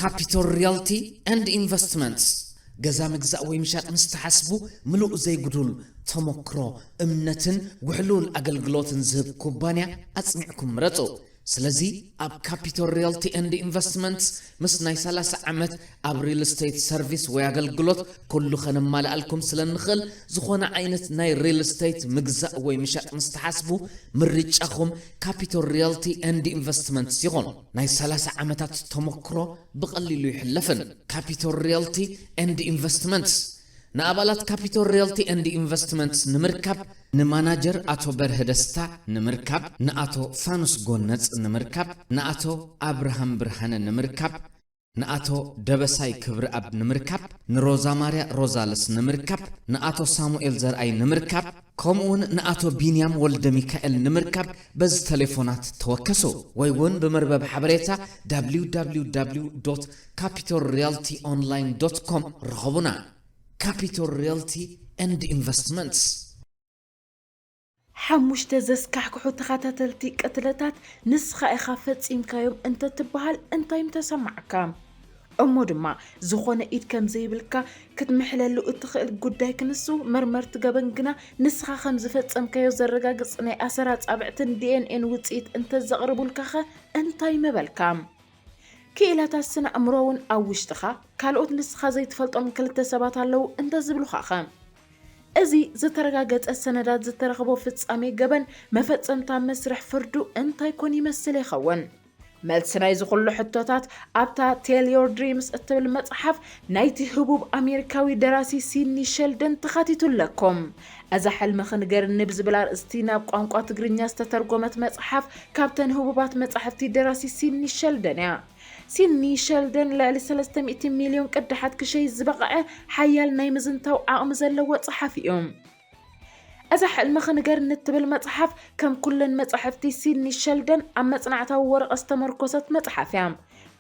Capital Realty and Investments። ገዛ ምግዛእ ወይ ምሻጥ ምስ ትሓስቡ፣ ምሉእ ዘይጉዱል ተሞክሮ፣ እምነትን ውሕሉል ኣገልግሎትን ዝህብ ኩባንያ ኣጽኒዕኩም ምረጹ። ስለዚ ኣብ Capital Realty and Investments ምስ ናይ ሰላሳ ዓመት ኣብ ሪል ስቴት ሰርቪስ ወይ ኣገልግሎት ኩሉ ከነማልኣልኩም ስለ እንኽእል፣ ዝኾነ ዓይነት ናይ ሪል ስቴት ምግዛእ ወይ ምሻጥ ምስ ትሓስቡ፣ ምርጫኹም Capital Realty and Investments ይኹን። ናይ ሰላሳ ዓመታት ተሞክሮ ብቐሊሉ ይሕለፍን። Capital Realty and Investments ንኣባላት Capital Realty and Investments ንምርካብ፣ ንማናጀር ኣቶ በርሀ ደስታ ንምርካብ፣ ንኣቶ ፋኑስ ጎነጽ ንምርካብ፣ ንኣቶ ኣብርሃም ብርሃነ ንምርካብ፣ ንኣቶ ደበሳይ ክብረኣብ ንምርካብ፣ ንሮዛ ማርያ ሮዛልስ ንምርካብ፣ ንኣቶ ሳሙኤል ዘርኣይ ንምርካብ፣ ከምኡውን ንኣቶ ቢንያም ወልደ ሚካኤል ንምርካብ በዚ ቴሌፎናት ተወከሱ፣ ወይ እውን ብመርበብ ሓበሬታ www.capitalrealtyonline.com ርኸቡና። Capital Realty and Investments። ሓሙሽተ ዘስካሕክሑ ተኸታተልቲ ቅትለታት ንስኻ ኢኻ ፈጺምካዮም እንተትበሃል እንታይ ምተሰማዕካ? እሞ ድማ ዝኾነ ኢድ ከም ዘይብልካ ክትምሕለሉ እትኽእል ጉዳይ ክንሱ፣ መርመርቲ ገበን ግና ንስኻ ከም ዝፈጸምካዮ ዘረጋግጽ ናይ ኣሰር ኣጻብዕትን ዲ ኤን ኤን ውጽኢት እንተዘቕርቡልካኸ እንታይ ምበልካ? ክኢላታት ስነ ኣእምሮ እውን ኣብ ውሽጥኻ ካልኦት ንስኻ ዘይትፈልጦም ክልተ ሰባት ኣለዉ እንተዝብሉኻኸ? እዚ ዝተረጋገጸ ሰነዳት ዝተረኽቦ ፍጻሜ ገበን መፈጸምታ መስርሕ ፍርዱ እንታይ ኮን ይመስል ይኸውን? መልሲ ናይዚ ኩሉ ሕቶታት ኣብታ Tell Your Dreams እትብል መጽሓፍ ናይቲ ህቡብ ኣሜሪካዊ ደራሲ ሲድኒ ሸልደን ተኻቲቱ ኣለኩም። እዛ ሕልሚ ክንገርኒ ብዝብል ኣርእስቲ ናብ ቋንቋ ትግርኛ ዝተተርጎመት መጽሓፍ ካብተን ህቡባት መጻሕፍቲ ደራሲ ሲድኒ ሸልደን እያ። ሲድኒ ሸልደን ልዕሊ ሰለስተ ሚእቲ ሚልዮን ቅዳሓት ክሸይጥ ዝበቕዐ ሓያል ናይ ምዝንታው ዓቕሚ ዘለዎ ጸሓፊ እዩ። እዛ ሕልሚ ክንገርኒ እትብል መጽሓፍ ከም ኩለን መጻሕፍቲ ሲድኒ ሸልደን ኣብ መጽናዕታዊ ወረቐት ዝተመርኮሰት መጽሓፍ እያ።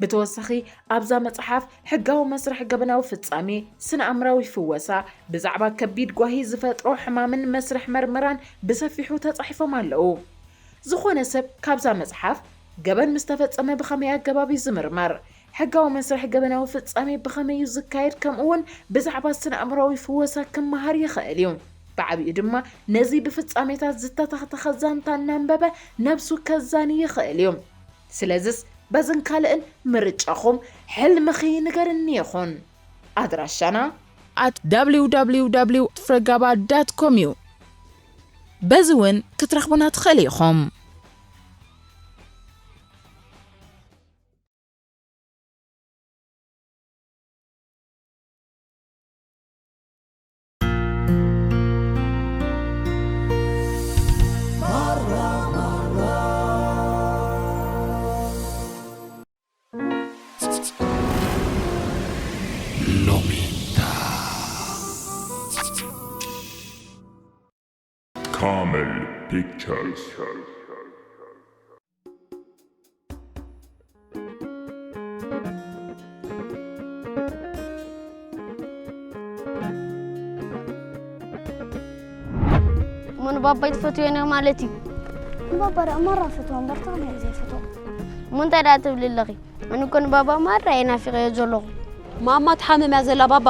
ብተወሳኺ ኣብዛ መጽሓፍ ሕጋዊ መስርሕ ገበናዊ ፍጻሜ፣ ስነ ኣእምራዊ ፍወሳ፣ ብዛዕባ ከቢድ ጓሂ ዝፈጥሮ ሕማምን መስርሕ መርመራን ብሰፊሑ ተጻሒፎም ኣለዉ። ዝኾነ ሰብ ካብዛ መጽሓፍ ገበን ምስ ተፈጸመ ብኸመይ ኣገባብ እዩ ዝምርመር? ሕጋዊ መስርሕ ገበናዊ ፍጻሜ ብኸመይ እዩ ዝካየድ? ከምኡ እውን ብዛዕባ ስነ ኣእምራዊ ፍወሳ ክመሃር ይኽእል እዩ። ብዓቢኡ ድማ ነዚ ብፍጻሜታት ዝተተኽተኸ ዛንታ እናንበበ ነብሱ ከዛኒ ይኽእል እዩ። ስለዝስ በዝን ካልእን ምርጫኹም ሕልምኺ ንገርኒ ይኹን። ኣድራሻና at www ፍረጋባ dot com እዩ። በዚ እውን ክትረኽቡና ትኽእሉ ኢኹም። Camel Pictures. እሞ ንባባይ ትፈትዮ ነይ ማለት እዩ። ንባባ ደኣ ማራ ፈትዋ እምበር፣ ተኾነ እየ ዘይፈትዎ። እሞ እንታይ ደኣ ትብሊ ኣለኺ? ኣነ እኮ ንባባ ማራ እየ ናፊቐዮ ዘለኹ። ማማ ትሓምም እያ ዘላ ባባ።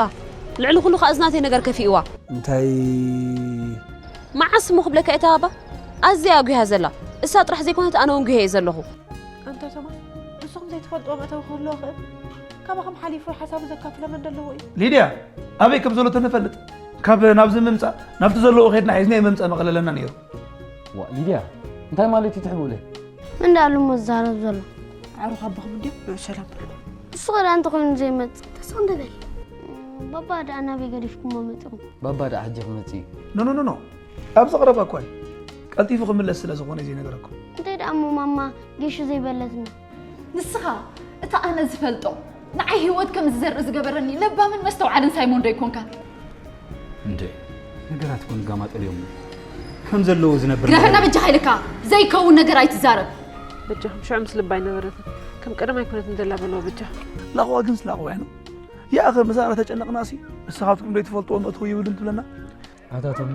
ልዕሊ ኩሉ ከኣ እዚ ናተይ ነገር ከፊእዋ። እንታይ? መዓስ እሞ ክብለካ እየ እታ ባባ? ኣዝያ እያ ጒሃ ዘላ። እሳ ጥራሕ ዘይኮነት ኣነ እውን ጒሃ እየ ዘለኹ። ኣንታ ተማ፣ ንስኹም ዘይትፈልጥዎ መእተዊ ክህልዎ ይኽእል። ካባኹም ሓሊፉ ሓሳቡ ዘካፍሎ መን ደለዎ እዩ? ሊድያ፣ ኣበይ ከም ዘሎ ተንፈልጥ፣ ካብ ናብዚ ምምጻእ ናብቲ ዘለዎ ከይድና ሒዝናዮ ምምጻእ መቐለለና ነይሩ። ዋእ ሊድያ፣ እንታይ ማለት እዩ እቲ ሕቡእለይ? መን ደኣ ኣሎ እሞ ዝዛረብ ዘሎ? ኣዕሩኽ ኣቦኹም እንድዮም፣ ንዑ ሰላም በሉ። ንሱ ኸ ደኣ እንተኾይኑ ዘይመጽእ? ተስፋ እንዶ በል። ባባ ደኣ ናበይ ገዲፍኩሞ መጺኹም? ባባ ደኣ ሕጂ ክመጽእ እዩ። ኖ ኖ ኖ ኖ፣ ኣብዚ ቀረባ እኳ እዩ። ቀልጢፉ ክምለስ ስለ ዝኾነ እዩ ዘይነገረኩም። እንታይ ደኣ እሞ ማማ ጌሹ ዘይበለትና? ንስኻ እታ ኣነ ዝፈልጦ ንዓይ ህይወት ከም ዝዘርእ ዝገበረኒ ለባምን መስተውዓልን ሳይሞን ዶ ኣይኮንካን? እንዴ ነገራት እኮ ንጋማጠልዮም ከም ዘለዎ ዝነብር ግደፈና በጃኻ ኢልካ ዘይከውን ነገር ኣይትዛረብ። በጃኹም ሽዑ ምስ ልባ ኣይነበረትን ከም ቀደም ኣይኮነትን ዘላ በልዋ በጃኹም። ላቕዋ ግን ስላቕዋ ነው ያኸ ምሳና ተጨነቕናሲ ንስኻትኩም ዶ ትፈልጥዎ መእትው ይብልን ትብለና። ኣታ ቶሚ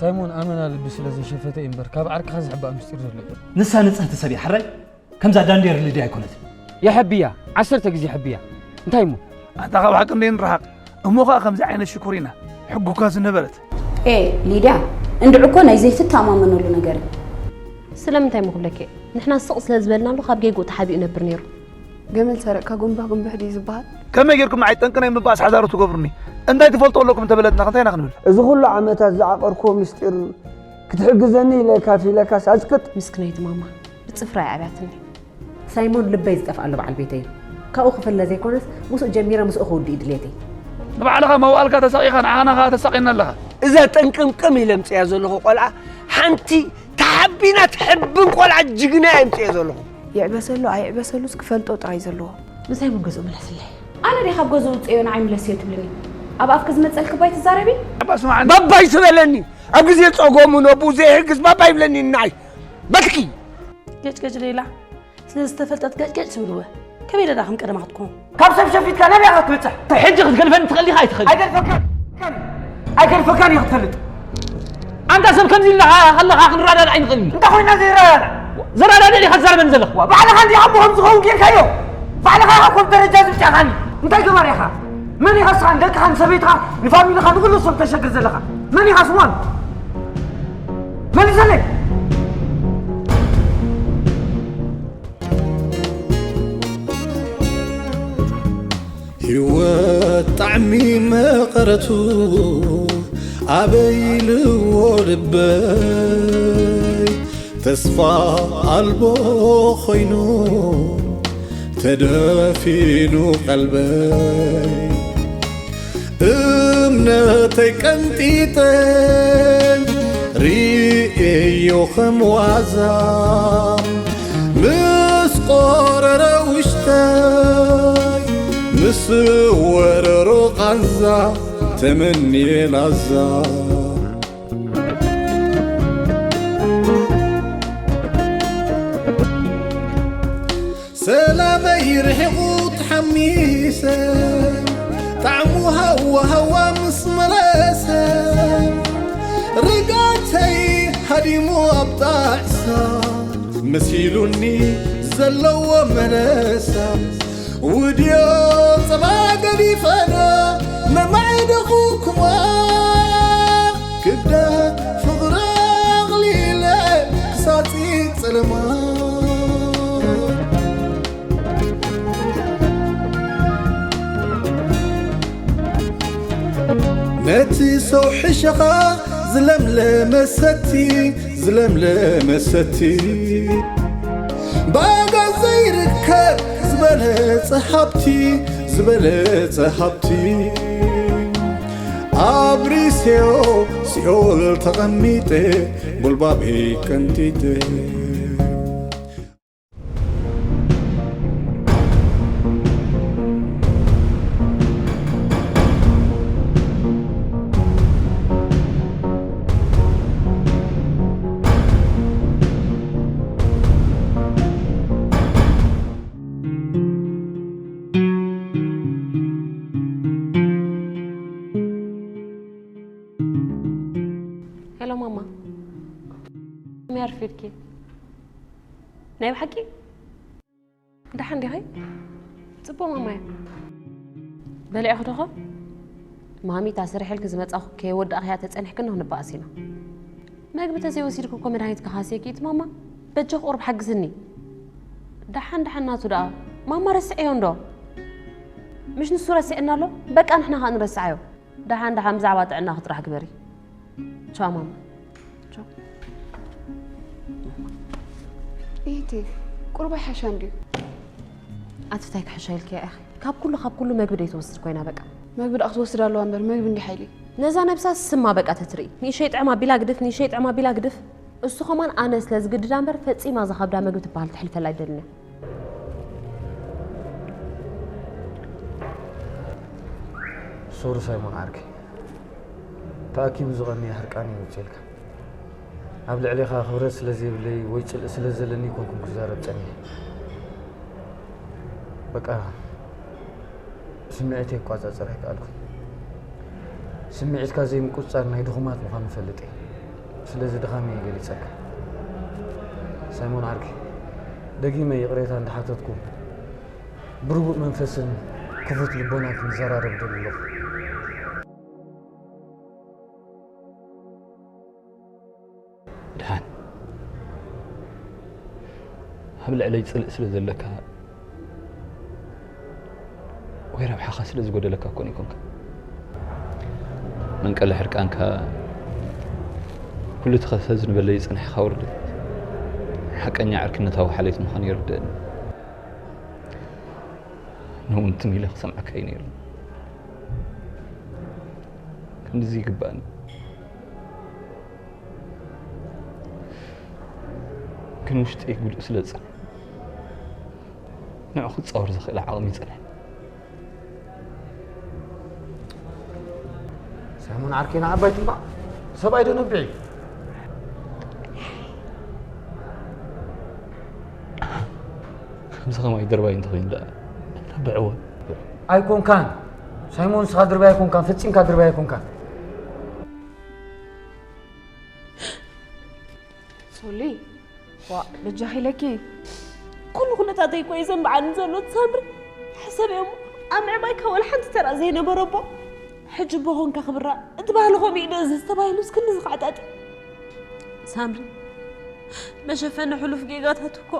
ሳይሞን ኣመና ልቢ ስለ ዘይሸፈተ እዩ እምበር ካብ ዓርክኻ ዝሕባእ ምስጢር ዘሎ እዩ። ንሳ ንጽህቲ ሰብ እያ ሕራይ ከምዛ ዳንዴር ልድያ ኣይኮነትን። የሐብያ፣ ዓሰርተ ግዜ የሐብያ። እንታይ እሞ? ኣታ ካብ ሓቂ እንደ ንረሓቕ። እሞ ኸኣ ከምዚ ዓይነት ሽኮሪና ሕጉ እኳ ዝነበረት። ኤ ሊድያ፣ እንድዒ እኮ ናይ ዘይትተኣማመነሉ ነገር እዩ። ስለምንታይ እሞ ክብለኪ እየ? ንሕና ስቕ ስለ ዝበልናሉ ካብ ጌግኡ ተሓቢኡ ይነብር ነይሩ። ገመል ሰረቕካ ጉንብሕ ጉንብሕ ድዩ ዝበሃል? ከመይ ጌርኩም ንዓይ ጠንቂ ናይ ምብኣስ ሓዛሩ ትገብሩኒ? እንታይ ትፈልጡ ኣለኩም እንተበለትና እንታይ ኢና ክንብል? እዚ ኩሉ ዓመታት ዝዓቐርክዎ ምስጢር ክትሕግዘኒ ኢለ ካፊለካስ ኣዝቅጥ። ምስክነይቲ ማማ ብጽፍራ እያ ኣብያትኒ። ሳይሞን ልበይ ዝጠፍኣሉ በዓል ቤተይ እዩ። ካብኡ ክፍለ ዘይኮነስ ምስኡ ጀሚረ ምስኡ ክውድእ እዩ ድሌተይ። ንባዕልኻ መዋእልካ ተሳቒኻ ንዓና ኸኣ ተሳቒና ኣለኻ። እዛ ጥንቅምቅም ኢለ ኣምጽያ ዘለኹ ቆልዓ ሓንቲ ተሓቢና ትሕብን ቆልዓ ጅግና እየ ኣምጽየ ዘለኹ። ይዕበሰሉ ኣይዕበሰሉስ ክፈልጦ ጥራይ ዘለዎ። ንሳይሞን ገዝኡ ምለስለይ። ኣነ ድየ ካብ ገዝኡ ውጽእዮ ንዓይ ምለስዮ ትብልኒ? ኣብ ኣፍኪ ዝመጸልኪ ባይ ትዛረቢ? ባባ ስምዓኒ። ባባ ኣይትበለኒ። ኣብ ግዜ ጸገሙ ነብኡ ዘይሕግዝ ባባ ይብለኒ ንዓይ። በትኪ። ገጭ ገጭ ሌላ ስለ ዝተፈልጠት ገጭ ገጭ ትብልወ ከመይ ደዳ ከም ቀደማ ክትኮን ካብ ሰብ ሸፊትካ ናበይ ኢኻ ክትበጽሕ? ሕጂ ክትገድፈኒ ትኽእል ዲኻ ኣይትኽእል? ኣይገድፈካን ኣይገድፈካን እየ ክትፈልጥ። ኣንታ ሰብ ከምዚ ኢልካ ከለኻ ክንረዳዳእ ኣይንኽእልን። እንታይ ኮይና ዘይረዳዳእ? ዘረዳድእ ዲኻ ትዛረበኒ ዘለኻ? ባዕልኻ እንዲኻ እሞ ከም ዝኸውን ጌርካዮ። ባዕልኻ ኢኻ ኮም ደረጃ ዝብጫኻኒ። እንታይ ገባር ኢኻ? መን ኢኻ እስኻ ንደቅኻን ሰበይትኻ ንፋሚልኻ ንኹሉ ሰብ ተሸግር ዘለኻ? መን ኢኻ ስሞን? መልሰለይ። ህይወት ጣዕሚ መቐረቱ ኣበይ ኢልዎ ልበይ ተስፋ ኣልቦ ኾይኑ ተደፊኑ ቀልበይ እምነተይ ቀንጢጠ ርእየዮ ከም ዋዛ ምስ ቆረረ ውሽጠይ ምስ ወረሮ ቃንዛ ተመንየ ላዛ ሰላመይ ርሒቑ ተሓሚሰ ጣዕሙ ሃዋ ሃዋ ምስ መለሰ ርጋተይ ሃዲሙ ኣብ ጣዕሳ መሲሉኒ ዘለዎ መለሳ ውድዮ ጸባ ገዲፈና መማዕደኹ ክዋ ክዳ ፍቕሪ ኣቕሊለ ክሳጺ ጸለማ ነቲ ሰው ሕሸኻ ዝለምለመ ሰቲ ዝለምለመ ሰቲ ባጋ ዘይርከብ ዝበለጸ ሃብቲ ዝበለጸ ሃብቲ ኣብሪሴዮ ሲኦል ተቐሚጠ ጉልባበይ ቀንጢጠ ሄሎ ማማ፣ ከመይ ኣርፊድኪ? ናይ ብሓቂ? ደሓን ዲኺ? ጽቡቕ ማማየ። በሊዕኺ ዶ ኸ? ማሚ፣ እታ ሰሪሐልኪ ዝመጻኹ ከየወዳእኽያ ተጸኒሕኪ እንሆ ንበኣስ ኢና። መግቢ ተዘይወሲድኪ እኮ መድሃኒት ክሃስየኪ እዩ እቲ ማማ። በጃኺ ቁሩብ ሓግዝኒ። ደሓን ደሓን ናቱ ደኣ። ማማ ረስዕዮ እንዶ። ምሽ ንሱ ረሲዕና ኣሎ? በቃ ንሕና ኸኣ ንረስዓዮ። ደሓን ደሓን ብዛዕባ ጥዕናኺ ጥራሕ ግበሪ። ቻው ማማ። ቻው። ኢቲ ቁሩብ ኣይሓሻን ድዩ? ኣቲ እንታይ ክሕሻ ኢልኪ ኢኺ? ካብ ኩሉ ካብ ኩሉ መግቢ ደይትወስድ ኮይና በቃ። መግቢ ደኣ ክትወስድ ኣለዋ እምበር መግቢ እንዲሕ ሓይሊ። ነዛ ነብሳ ስማ በቃ ተትርኢ። ንእሸይ ጥዕም ኣቢላ ግድፍ፣ ንእሸይ ጥዕም ኣቢላ ግድፍ። እሱ ኸማን ኣነ ስለ ዝግድዳ እምበር ፈጺማ እዛ ከብዳ መግቢ ትበሃል ተሕልፈላ ኣይደልን እያ። ሶሪ ሳይሞን ዓርከይ፣ ተኣኪቡ ዝቐንየ ሕርቃን እየ ኣውፅኤልካ። ኣብ ልዕሌኻ ክብረት ስለ ዘይብለይ ወይ ፅልኢ ስለ ዘለኒ ኣይኮንኩን ክዛረብ ፀኒሐ። በቃ ስምዒተይ ክቋፃፀር ኣይከኣልኩን። ስምዒትካ ዘይምቁፅፃር ናይ ድኹማት ምዃኑ እፈልጥ እየ። ስለዚ ድኻመይ እየ ገሊፀካ። ሳይሞን ዓርከይ፣ ደጊመ ይቕሬታ እንዳሓተትኩ፣ ብርጉእ መንፈስን ክፉት ልቦናን ክንዘራረብ ደሊ ኣለኹ። ድሓን ኣብ ልዕለይ ጽልእ ስለ ዘለካ ወይ ረብሓኻ ስለ ዝጎደለካ እኮን ይኮንካ። መንቀሊ ሕርቃንካ ኩሉ እቲ ከሰ ዝንበለይ ጽንሕኻ ውርደት ሓቀኛ ዕርክነታዊ ሓልዮት ምዃኑ ይርደእኒ። ንእውን ትም ኢለ ክሰምዐካ እዩ ነይሩ። ከምዚ ይግባእኒ። ግን ውሽጢ ጉድኡ ስለ ዝጸንሐ ንዑ ክጻወር ዝኽእል ዓቕሚ ይጸንሐ። ሳይሞን ዓርከይ ንዓባይ ትንባዕ ሰብኣይ ዶ ነብዒ? ከምዚ ከማይ ድርባይ እንተኾይኑ ደኣ ነብዕዎ። ኣይኮንካን ሳይሞን፣ ንስኻ ድርባይ ኣይኮንካን፣ ፈጺምካ ድርባይ ኣይኮንካን። ሶሊ፣ ዋ በጃኺ ኢለኪ። ኩሉ ኩነታተይ እኮ እዩ ዘንብዓኒ ዘሎ ሳምሪ። ሕሰብዮ እሞ ኣብ ምዕባይካ ወላ ሓንቲ ተራ ዘይነበሮ ኣቦ ሕጂ ኣቦ ኮንካ ክብራእ፣ እቲ ባህሊ ከምኡ እዩ ደዝዝ ተባሂሉስ ክንድዚ ክዓጣጢ። ሳምሪ፣ መሸፈኒ ሕሉፍ ጌጋታት እኮ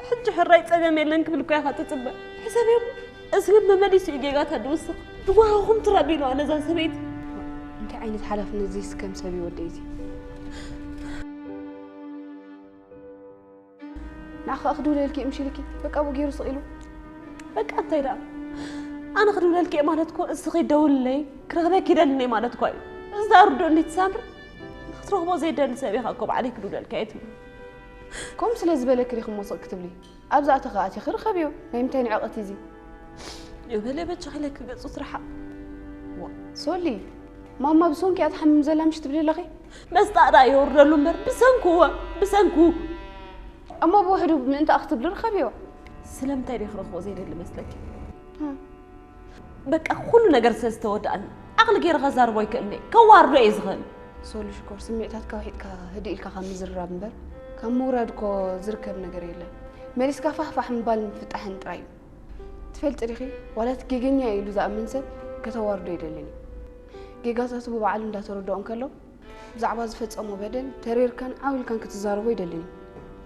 ሕጂ ሕራይ ጸገም የለን ክብል እኮ ኢኻ ትጽበ። ሕሰብዮ እሞ፣ እዚ ግን መመሊሱ እዩ ጌጋታት ዝውስኽ። ትጓሃኹም ትረቢሉዋ ነዛ ሰበይቲ። እንታይ ዓይነት ሓላፍነት ዘይስከም ሰብ እዩ ወደይ እዚ? ንዓኻ ክድውለልኪ እምሽልኪ በቃ ብኡ ገይሩ ስቕ ኢሉ። በቃ እንታይ ደኣ ኣነ ክድውለልኪ እየ ማለት እኮ እስኺ ደውልለይ ክረኽበኪ ይደሊ እየ ማለት እኮ እዩ። እዚ ደኣ ርድኦ እንዲ ትሳምር ክትረኽቦ ዘይደሊ ሰብ ኢኻ እኮ ባዕለይ ክድውለልኪ እየ ትብሉ። ከምኡ ስለ ዝበለኪ ዲኺ እሞ ስቕ ክትብሊ? ኣብዛ ኣተኺ ኣቲኺ ርኸብዮ። ናይ ምንታይ ንዕቐት እዚ? የበለ በጃኺ ኢለኪ ገጹ ትርሓቕ። ዋ ሶሊ፣ ማማ ብሰንኪ እያ ትሓምም ዘላ ምሽ ትብሊ ኣለኺ? መስጣ ደኣ የውርደሉ እምበር ብሰንኩ እወ ብሰንኩ። እሞ ብውሕዱ ምእንታኣ ክትብሊ ርኸብዮ። ስለምንታይ ድየ ክረኽቦ ዘይደሊ መስለኪ? በቃ ኩሉ ነገር ስለ ዝተወድኣኒ ዓቕሊ ገይረ ከዛርቦ ኣይክእልን እየ። ከዋርዶ እየ ዝኽእል። ሶሊ ሽኮር፣ ስምዒታትካ ውሒጥካ ህድእ ኢልካ ካብ ምዝርራብ እምበር ካብ ምውራድ እኮ ዝርከብ ነገር የለን። መሊስካ ፋሕፋሕ ምባልን ምፍጣሕን ጥራይ እዩ። ትፈልጢ ዲኺ፣ ዋላ እቲ ጌገኛ እዩ ኢሉ ዝኣምን ሰብ ከተዋርዶ ኣይደልን እዩ። ጌጋታቱ ብባዕሉ እንዳተረድኦ እንከሎ ብዛዕባ ዝፈጸሞ በደል ተሪርካን ዓው ኢልካን ክትዛረቦ ኣይደልን እዩ።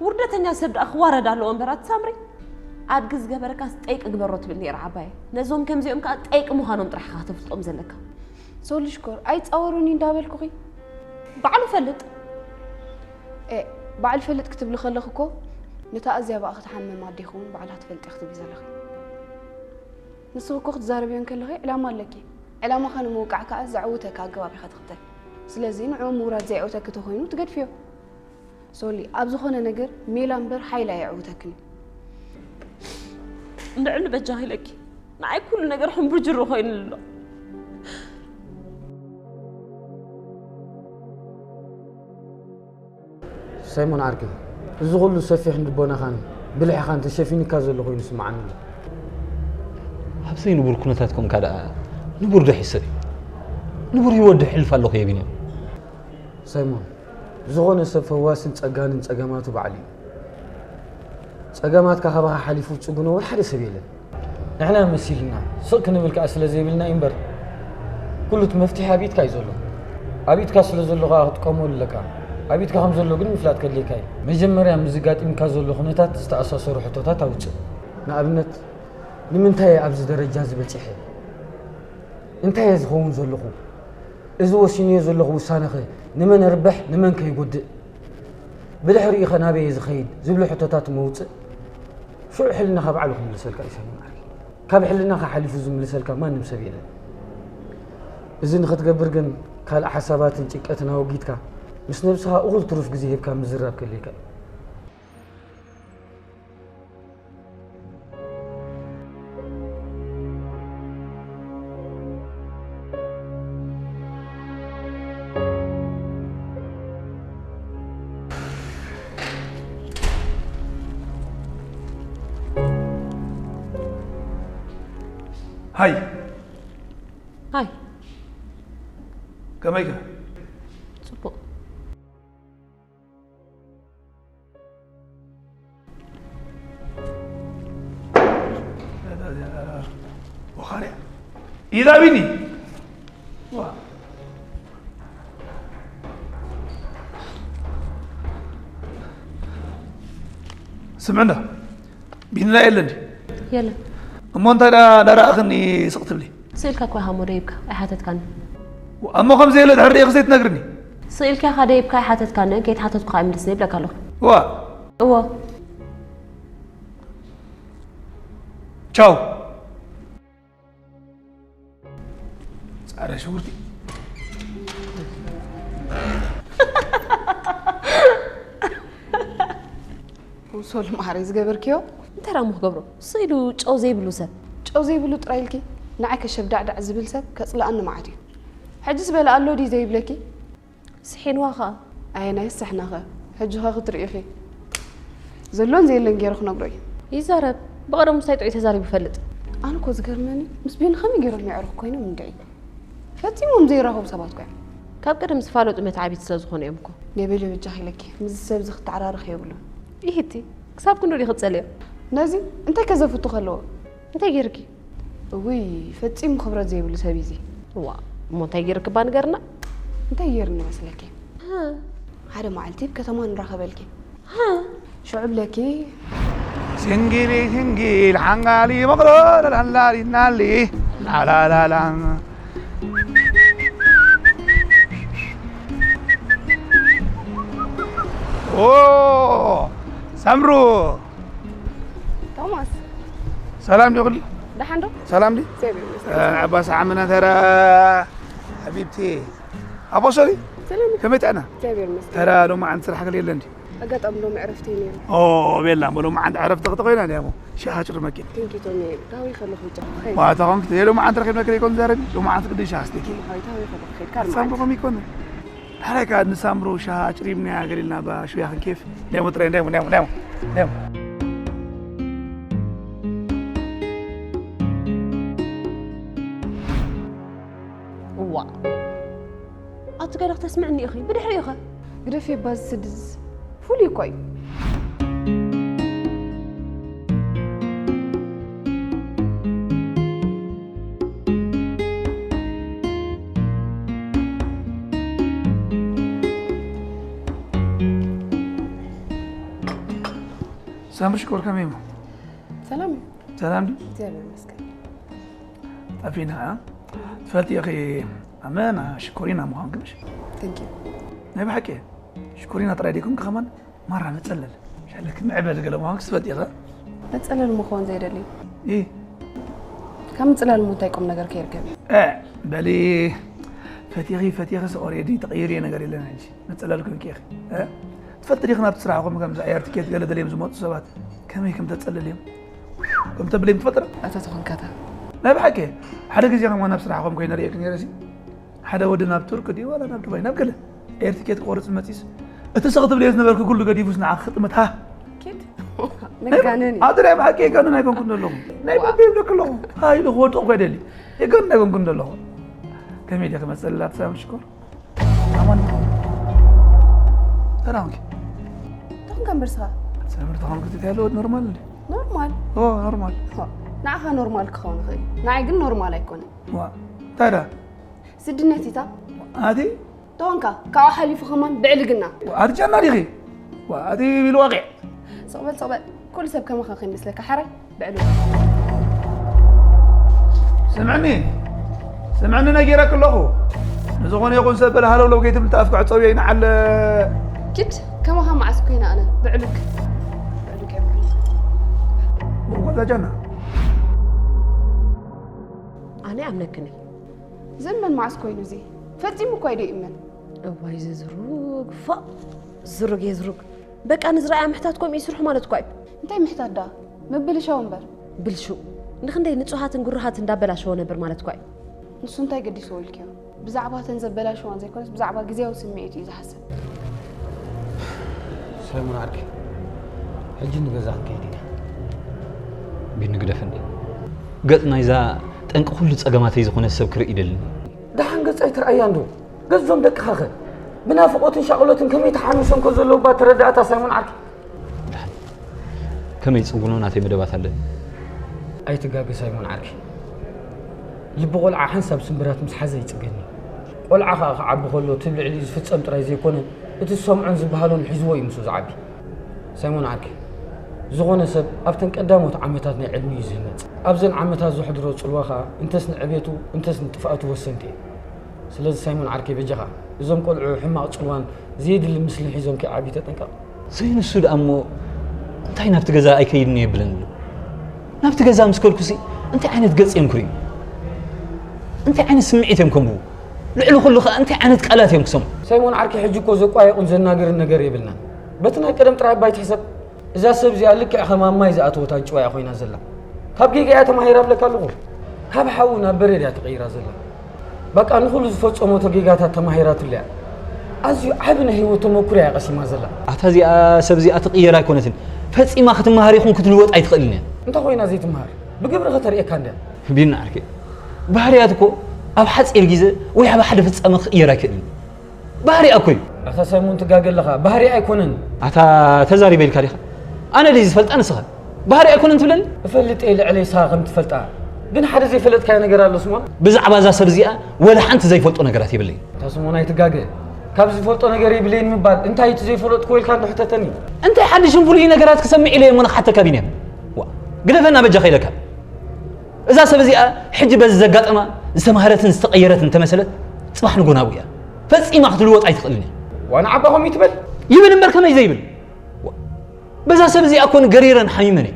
ውርደተኛ ሰብ ደኣ ክዋረድ ኣለዎ እምበር ኣቲ ሳምሪ። ኣድጊ ዝገበረካስ ጠይቂ ግበሮ ትብል ነይራ ዓባየ። ነዞም ከምዚኦም ከኣ ጠይቂ ምዃኖም ጥራሕ ኢኻ ከተፍልጦም ዘለካ። ሶሊ ሽኮር ኣይጻወሩኒ እንዳበልኩኺ። ባዕሉ ፈልጥ። ኤ ባዕሉ ፈልጥ ክትብሊ ከለኺ እኮ ነታ ኣዝያ ብኣ ክትሓምም ኣዴኺ እውን ባዕላ ትፈልጥ እያ ክትብሊ ዘለኺ። ንስኺ እኮ ክትዛረብዮ እንከለኺ ዕላማ ኣለኪ። ዕላማኻ ንምውቃዕ ከኣ ዘዕውተካ ኣገባብ ኢኻ ትኽተል። ስለዚ ንዕኡ ምውራድ ዘየዕውተኪ ተኾይኑ ትገድፍዮ። ሶሊ፣ ኣብ ዝኾነ ነገር ሜላ እምበር ሓይሊ ኣየዕውተክን እዩ። እንድዕሉ በጃኺ ኢለኪ ንዓይ ኩሉ ነገር ሕንቡርጅሩ ኮይኑኒ ኣሎ። ሳይሞን ዓርከይ፣ እዚ ኩሉ ሰፊሕ ልቦናኻን ብልሕኻን ተሸፊኑካ ዘሎ ኮይኑ ይስምዓኒ ኣሎ። ኣብ ዘይንቡር ኩነታት ኮንካ ደኣ ንቡር ዶ ይሕሰብ እዩ? ንቡር ህይወት ዶ የሕልፍ ኣለኹ እየ ቢንያም? ሳይሞን፣ ዝኾነ ሰብ ፈዋስን ጸጋንን ጸገማቱ ባዕሉ እዩ። ጸገማትካ ካባኻ ሓሊፉ ዝጽግኖ እውን ሓደ ሰብ የለን። ንሕና መሲልና ስቕ ክንብል ከኣ ስለ ዘይብልና እዩ እምበር፣ ኩሉ እቲ መፍትሒ ኣብ ኢድካ እዩ ዘሎ። ኣብ ኢድካ ስለ ዘሎ ከኣ ክትጥቀመሉ ኣለካ። ኣብ ኢድካ ከም ዘሎ ግን ምፍላጥ ከድልየካ እዩ። መጀመርያ ምስዚ ጋጢምካ ዘሎ ኩነታት ዝተኣሳሰሩ ሕቶታት ኣውጽእ። ንኣብነት፣ ንምንታይ እየ ኣብዚ ደረጃ እዚ በጺሐ? እንታይ እየ ዝኸውን ዘለኹ? እዚ ወሲነዮ ዘለኹ ውሳነኸ ንመን የርብሕ ንመን ከ ይጎድእ? ብድሕሪኡ ኸ ናበይ እየ ዝኸይድ? ዝብሉ ሕቶታት እሞ ውፅእ። ሽዑ ሕልናኻ ባዕሉ ክምልሰልካ እዩ ሳይሞን ዓርከይ። ካብ ሕልናኻ ሓሊፉ ዝምልሰልካ ማንም ሰብ የለን። እዚ ንኽትገብር ግን ካልእ ሓሳባትን ጭንቀትን ኣወጊድካ ምስ ነብስኻ እኹል ትሩፍ ግዜ ሂብካ ምዝራብ ከድልየካ እዩ። ሃይ ሃይ ከመይከ ጽቡቕ። እታ እዚኣ ኢዛ ቢኒ። ዋ። ስምዕና፣ ቢንላ የለን ድዩ? የለን። እሞ እንታይ ዳ-፣ ዳረኣኽኒ ስቕ ትብሊ? ስኢልካ እኮ ሃሞ ደይብካ ኣይሓተትካኒ። እሞ ከምዚ የለ ድሕሪ ርእየኽስ ዘይትነግርኒ? ስኢልካ ኢኻ ደይብካ ኣይሓተትካኒ፣ ከይተሓተትኩ ከዓ ኣይምልስን ይብለካ ኣለኹ። ዋ። እዎ። ቻው። ጻዕዳ ሽጉርቲ። ሶል ማዕረይ ዝገበርክዮ? እንታይ ደኣ እሞ ክገብሮ? ስኢሉ ጨው ዘይብሉ ሰብ። ጨው ዘይብሉ ጥራይ ኢልኪ? ንዓይ ከሸብዳዕዳዕ ዝብል ሰብ ከጽልኣኒ መዓት እዩ። ሕጂ ዝበለ ኣሎ ድዩ ዘይብለኪ? ስሒንዋ ኸኣ። ኣየናይ ስሕናኸ? ሕጂ ኸ ክትርኢ ኢኺ። ዘሎን ዘየለን ገይረ ክነግሮ እዩ። ይዛረብ። ብቐደሙ ምስታይ ጥዑይ ተዛሪቡ ይፈልጥ። ኣነ እኮ ዝገርመኒ፣ ምስ ቢኒ ከመይ ገይሮም የዕሩኽ ኮይኖም እንድዒ? ፈጺሞም ዘይራኸቡ ሰባት እኮ እዮም። ካብ ቀደም ዝፋለጡ መትዓቢት ስለ ዝኾኑ እዮም እኮ። ነይ በሊ በጃኺ ኢለኪ፣ ምስዚ ሰብ እዚ ክትተዓራረኺ የብሉን። ይሂቲ፣ ክሳብ ክንድኡ ድዩ ክትጸልዮ? ነዚ እንታይ ከ ዘፍቱ ከለዎ? እንታይ ገይርኪ? እውይ፣ ፈጺሙ ክብረት ዘይብሉ ሰብ እዩ እዚ። እዋ፣ እሞ እንታይ ገይርኪ እባ ንገርና? እንታይ ገይርኒ መስለኪ? ሃ። ሓደ መዓልቲ ኣብ ከተማ ንራኸበልኪ። ሃ። ሽዑ ብለኪ። ሲንጊሊ ሲንጊል ሓንጋሊ መቕሎ ላላላሊ ናሊ ላላላላ። ኦ፣ ሳምሩ። ቶማስ። ሰላም ዲ ኩሉ? ደሓን ዶ? ሰላም ዲ? እግዚኣብሔር ይመስገን። እ፣ ኣባ ሰዓምና ተራ ሓቢብቲ። ኣቦ ሶሪ? ሰላም። ከመይ ጥዕና? እግዚኣብሔር ይመስገን። ተራ ሎማዓንቲ ስራሕ ገለ የለን ዲ? ኣጋጣሚ ሎሚ ዕረፍቲ እዩ ነይሩ። ኦ፣ ቤላ፣ እሞ ሎማዓንቲ ዕረፍቲ ክትኮይና ድያ እሞ? ሻሃ ጭርመኪ። ቲንኪ ቶሚ፣ ዳዊ ከለኹ ብጫ። ኸይድ። ዋታ ኾንክ፣ ሎማዓንቲ ረኺብና ከለ ይኮን ዛረቢ? ሎማዓንቲ ቅድም ሻሃ ስቴኪ። ቲንኪ፣ ዳዊ ከለኹ ኸይድ። ካልማዓት። ሳምሩ ኸም ይኮን? ዳሕራይ ከኣ ንሳምሩ ሻሃ ኣጭሪምናያ ገሊልና ባ ሽውያ ክንኬፍ። ደሞ ጥራይ፣ ደሞ፣ ደሞ፣ ደሞ፣ ደሞ። እዋ። ኣቲ ገለ ክተስምዕኒ ኢኺ፣ ብድሕሪኡ ኸ? ግደፊ እባ ዝስድዝ ፍሉይ እኮ እዩ። ሳምሪ ሽኮር ከመይ እሞ? ሰላም እዩ። ሰላም ድዩ? እግዚኣብሔር ይመስገን። ጠፊና፣ እ? ትፈልጢ ኢኺ ኣመና ሽኮሪና ምዃንኪ ምሽ? Thank you። ናይ ብሓቂ ሽኮሪና ጥራይ ደይኮንኪ ከማን ማራ መጸለል። ሻለኪ ምዕበል ገለ ምዃንኪ ትፈልጢ ኢኺ። መጸለል ምዃን ዘይደሊ። ኢ። ካብ ምጽላል እሞ እንታይ ቁም ነገር ከይርከብ እዩ? እ፣ በሊ ፈቲኺ፣ ፈቲኺ ስ already ተቐይርዮ ነገር የለን ሕጂ። መጸለል ኮንኪ ኢኺ። እ? ትፈልጢ ዲኺ ናብቲ ስራሕኹም ከምዚ ኣየር ትኬት ገለ ደልዮም ዝመጹ ሰባት ከመይ ከም ተጸልል እዮም? ከም ተብልዮም ትፈልጢ ዶ? ኣታ ተኾንካታ። ናይ ብሓቂ ሓደ ግዜ ከማን ናብ ስራሕኹም ኮይነ ርእየኪ ነይረ ሲ። ሓደ ወዲ ናብ ቱርክ ድዩ ዋላ ናብ ዱባይ ናብ ገለ ኤር ትኬት ክቆርጽ መጺስ እቲ ስኽ ትብልዮ ዝነበርኩ ኩሉ ገዲፉስ ንዓኺ ክጥምት ሃ። ኪድ። መጋነን እዩ። ኣቲ ናይ ብሓቂ የጋንን ኣይኮንኩን ዘለኹ። ናይ ዋ። ልቢ ይብለኪ ኣለኹ። ሃ ኢሉ ክወድቕ እኮ ይደሊ። የጋንን ኣይኮንኩን ዘለኹ። ከመይ ኢለ ክመጸልላት ሳምሪ ሽኮር? ኣማን። ሰላምኪ። ተኾንካ እምበር ስኻ? ሳምሪ ተኾንኪ ትብሊ ኣለዎ ኖርማል እንዴ? ኖርማል። ኦ፣ ኖርማል። ሆ፣ ንዓኻ ኖርማል ክኸውን ይኽእል። ንዓይ ግን ኖርማል ኣይኮነን። ዋ፣ እንታይ ደኣ? ስድነት ኢታ? ኣቲ? ተኾንካ፣ ካብኡ ሓሊፉ ከማን ብዕልግና። ኣቲ ጃና ዲኺ? ዋ፣ ኣቲ ቢሉ ዋቂዕ። ስቕ በል፣ ስቕ በል። ኩሉ ሰብ ከማኻ ከይመስለካ፣ ሓራይ ብዕልግና። ስምዕኒ፣ ስምዕኒ ነጊረክ ኣለኹ። ንዝኾነ ይኹን ሰብ በል ሃለውለው ከይትብል ተኣፍካ ዕጸውዮ ይንዓል። ኪድ፣ ከማኻ መዓስ ኮይና ኣነ ብዕሉግ። ብዕሉግ እየ ብዕሉግ። ወላ ጃና። ኣነ ኣምነክን እየ። ዘመን መዓስ ኮይኑ እዚ? ፈጺሙ እኳ ኣይደ ይእመን። እዋይ ዘዝሩግ፣ ፎእ! ዝሩግ የዝሩግ። በቃ ንዝረኣያ ምሕታት ከምኡ ይስርሑ ማለት እኳ እዩ። እንታይ ምሕታት ደኣ? ምብልሻው እምበር። ብልሹ። ንኽንደይ ንጹሃትን ግሩሃትን እንዳበላሸወ ነበር ማለት እኳ እዩ። ንሱ እንታይ ገዲስዎ ኢልክዮ? ብዛዕባ እተን ዘበላሸዋን ዘይኮነስ ብዛዕባ ግዜያዊ ስምዒት እዩ ዝሓስብ። ሳይሞን ዓርከይ፣ ሕጂ ንገዛ ክንከይድ ኢና። ቢኒ ግደፈኒ። ገጽ ናይዛ ጠንቂ ኩሉ ጸገማተይ ዝኾነ ሰብ ክርኢ ይደልን። ደሓን ገጽ ኣይትርኣያ እንዶ። ገዞም ደቅኻኸ? ብናፍቖትን ሻቕሎትን ከመይ ተሓሚሶም ከ ዘለዉ እባ ተረዳእታ ሳይሞን ዓርከይ። ከመይ ጽጉኖ ናተይ መደባት ኣለኒ። ኣይትጋገ ሳይሞን ዓርከይ። ልቢ ቆልዓ ሓንሳብ ስምብራት ምስ ሓዘ ይጽገኒ። ቆልዓ ኸኣ ክዓቢ ከሎ እቲ ኣብ ልዕሊኡ ዝፍጸም ጥራይ ዘይኮነ፣ እቲ ዝሰምዖን ዝበሃሎን ሒዝዎ እዩ ምስኡ ዝዓቢ። ሳይሞን ዓርከይ፣ ዝኾነ ሰብ ኣብተን ቀዳሞት ዓመታት ናይ ዕድሚኡ እዩ ዝህነጽ። ኣብዘን ዓመታት ዘሕድሮ ጽልዋ ኸኣ እንተስ ንዕቤቱ እንተስ ንጥፍኣቱ ወሰንቲ እየን። ስለዚ ሳይሞን ዓርከይ በጃኻ እዞም ቆልዑ ሕማቕ ጽልዋን ዘየድሊ ምስልን ሒዞም ከይዓብዩ ተጠንቀቕ። ዘይንሱ ደኣ እሞ እንታይ ናብቲ ገዛ ኣይከይድን እየ የብለን ኣሎ። ናብቲ ገዛ ምስ ከድኩሲ እንታይ ዓይነት ገጽ እዮም ክርእዩ? እንታይ ዓይነት ስምዒት እዮም ከንብቡ? ልዕሊ ኩሉ ኸኣ እንታይ ዓይነት ቃላት እዮም ክሰምዑ? ሳይሞን ዓርከይ ሕጂ እኮ ዘቋየቑን ዘናግርን ነገር የብልናን። በቲ ናይ ቀደም ጥራይ እባ ኣይትሕሰብ። እዛ ሰብ እዚኣ ልክዕ ከም ኣብ ማይ ዝኣተወት ኣንጭዋ እያ ኮይና ዘላ። ካብ ጌጋ እያ ተማሂራ እብለካ ኣለኹ። ካብ ሓዊ ናብ በረድ እያ ተቐይራ ዘላ። በቃ ንኹሉ ዝፈጸመቶ ጌጋታት ተማሂራትሉ እያ። ኣዝዩ ዓቢ ናይ ህይወት ተመኩሮ እያ ቀሲማ ዘላ። ኣታ እዚኣ ሰብ እዚኣ ትቕየር ኣይኮነትን። ፈጺማ ክትመሃር ይኹን ክትልወጥ ኣይትኽእልን እያ። እንታይ ኮይና ዘይትመሃር? ብግብሪ ከተርእየካ እንድያ። ቢና ዓርከይ፣ ባህርያት እኮ ኣብ ሓጺር ግዜ ወይ ኣብ ሓደ ፍጻመ ክቕየር ኣይክእልን። ባህሪኣ እኮ እዩ። ኣታ ሳይሞን ትጋገ ኣለኻ፣ ባህሪኣ ኣይኮነን። ኣታ ተዛሪበ ኢልካ ዲኻ? ኣነ ድየ ዝፈልጣ ንስኻ? ባህሪኣ ኣይኮነን ትብለኒ? እፈልጥ እየ ልዕለይ ንስኻ ከም ትፈልጣ። ግን ሓደ ዘይፈለጥካዮ ነገር ኣሎ ስሞን። ብዛዕባ እዛ ሰብ እዚኣ ወላ ሓንቲ ዘይፈልጦ ነገራት የብለይን። ኣታ ስሞን ኣይትጋገ። ካብ ዝፈልጦ ነገር የብለይን ምባል እንታይ እቲ ዘይፈለጥኩ ኢልካ እንዶ ሕተተኒ? እንታይ ሓድሽን ፍሉይ ነገራት ክሰምዕ ኢለ እየ እሞ ንኽሓተካ ቢንያም። ዋ፣ ግደፈና በጃኻ ኢለካ። እዛ ሰብ እዚኣ ሕጂ በዚ ዘጋጠማ ዝተምሃረትን ዝተቐየረትን እንተመሰለት፣ ጽባሕ ንጎ ናብኡ እያ። ፈጺማ ክትልወጥ ኣይትኽእልን እያ። ዋና ዓባ ከምኡ ይትበል? ይብል እምበር ከመይ ዘይብል? ዋ፣ በዛ ሰብ እዚኣ እኮ ገሪረን ሓሚመን እየ።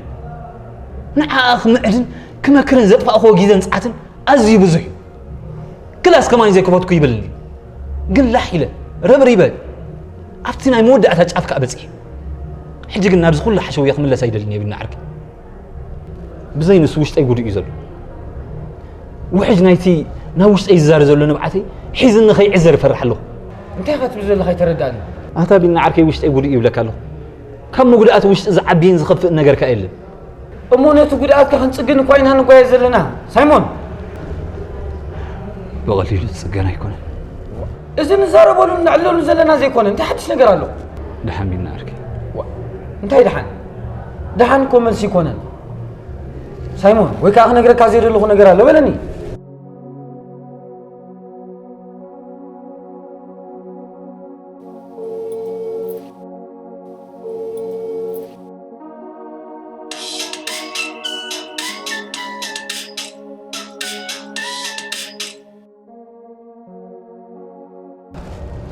ንዓኣ ክምዕድን ክመክርን ዘጥፋእክዎ ግዜን ጸዓትን ኣዝዩ ብዙሕ እዩ። ክላስ ከማን ዘይከፈትኩ ይብልኒ። ግን ላሕ ኢለ፣ ረብሪበ፣ ኣብቲ ናይ መወዳእታ ጫፍ ከኣ በጺሐ። ሕጂ ግን ናብዚ ኩሉ ሓሸውየ ክምለስ ኣይደልን እየ ቢና ዓርከይ። ብዘይ ንሱ ውሽጠይ ጉዱእ እዩ ዘሎ። ውሕጅ ናይቲ ናብ ውሽጠይ ዝዛሪ ዘሎ ንብዓተይ ሒዝኒ ከይዕዘር እፈርሕ ኣለኹ። እንታይ ኢኻ ትብል ዘለኻ ኣይተረድኣንን። ኣታ ቢና ዓርከይ ውሽጠይ ጉዱእ ይብለካ ኣለኹ። ካብ መጉዳእቲ ውሽጢ ዝዓብይን ዝኸፍእን ነገር ከኣ የለን። እሞ ነቲ ጉድኣትካ ክንጽግን እኳ ኢና ንጓየ ዘለና ሳይሞን። ብቐሊሉ ዝጽገን ኣይኮነን። እዚ ንዛረበሉን ንዕለሉን ዘለና ዘይኮነ እንታይ ሓድሽ ነገር ኣሎ? ደሓን ቢና ዓርከይ። ዋ፣ እንታይ ደሓን? ደሓን እኮ መልሲ ኣይኮነን። ሳይሞን፣ ወይ ከኣ ክነግረካ ዘይደለኹ ነገር ኣሎ በለኒ።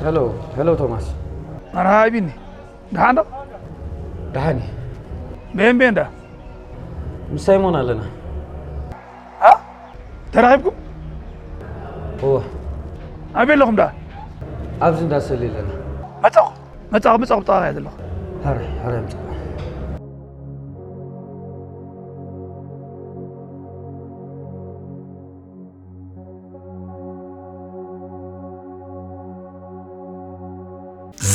ሄሎ፣ ሄሎ ቶማስ። መርሃባ ቢኒ፣ ደሓን ዶ? ደሓን እየ። ቤን ቤን ዳ? ምስ ሳይሞን ኣለና። ኣ? ተራኺብኩም? እወ። ኣበይ ኣለኹም ዳ? ኣብዚ እንዳ ሰሊ ኣለና። መጻኹ፣ መጻኹ፣ መጻኹ፣ ብጠቓ እያ ዘለኹ። ሕራይ፣ ሕራይ ምጻእ።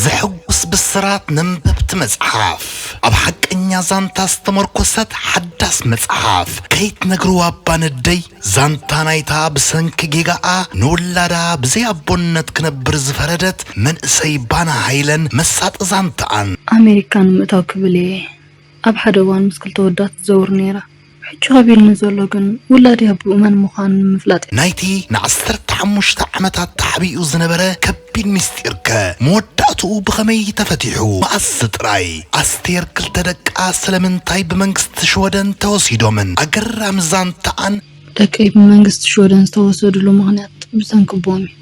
ዘሐጉስ ብስራት ነንበብቲ መጽሓፍ፣ ኣብ ሓቀኛ ዛንታ ዝተመርኮሰት ሓዳስ መጽሓፍ ከይትነግርዋ እባ ነደይ። ዛንታ ናይታ ብሰንኪ ጌጋኣ ንውላዳ ብዘይ ኣቦነት ክነብር ዝፈረደት መንእሰይ ባና ሃይለን መሳጢ ዛንታኣን። ኣሜሪካ ንምእታው ክብል እየ ኣብ ሓደ እዋን ምስ ክልተ ወዳት ትዘውር ነይራ። ሕጂ ከቢድኒ ዘሎ ግን ውላደይ ኣቦኡ መን ምዃኑ ንምፍላጥ እዩ። ናይቲ ንዓሰርተ ሓሙሽተ ዓመታት ተሓቢኡ ዝነበረ ከቢድ ምስጢርከ መወዳእትኡ ብኸመይ ተፈቲሑ? መኣስ ጥራይ? ኣስቴር ክልተ ደቃ ስለምንታይ ብመንግስቲ ሽወደን ተወሲዶምን? ኣገራሚ ዛንታኣን። ደቀይ ብመንግስቲ ሽወደን ዝተወሰድሉ ምኽንያት ብሰንኪ ኣቦኦም እዩ።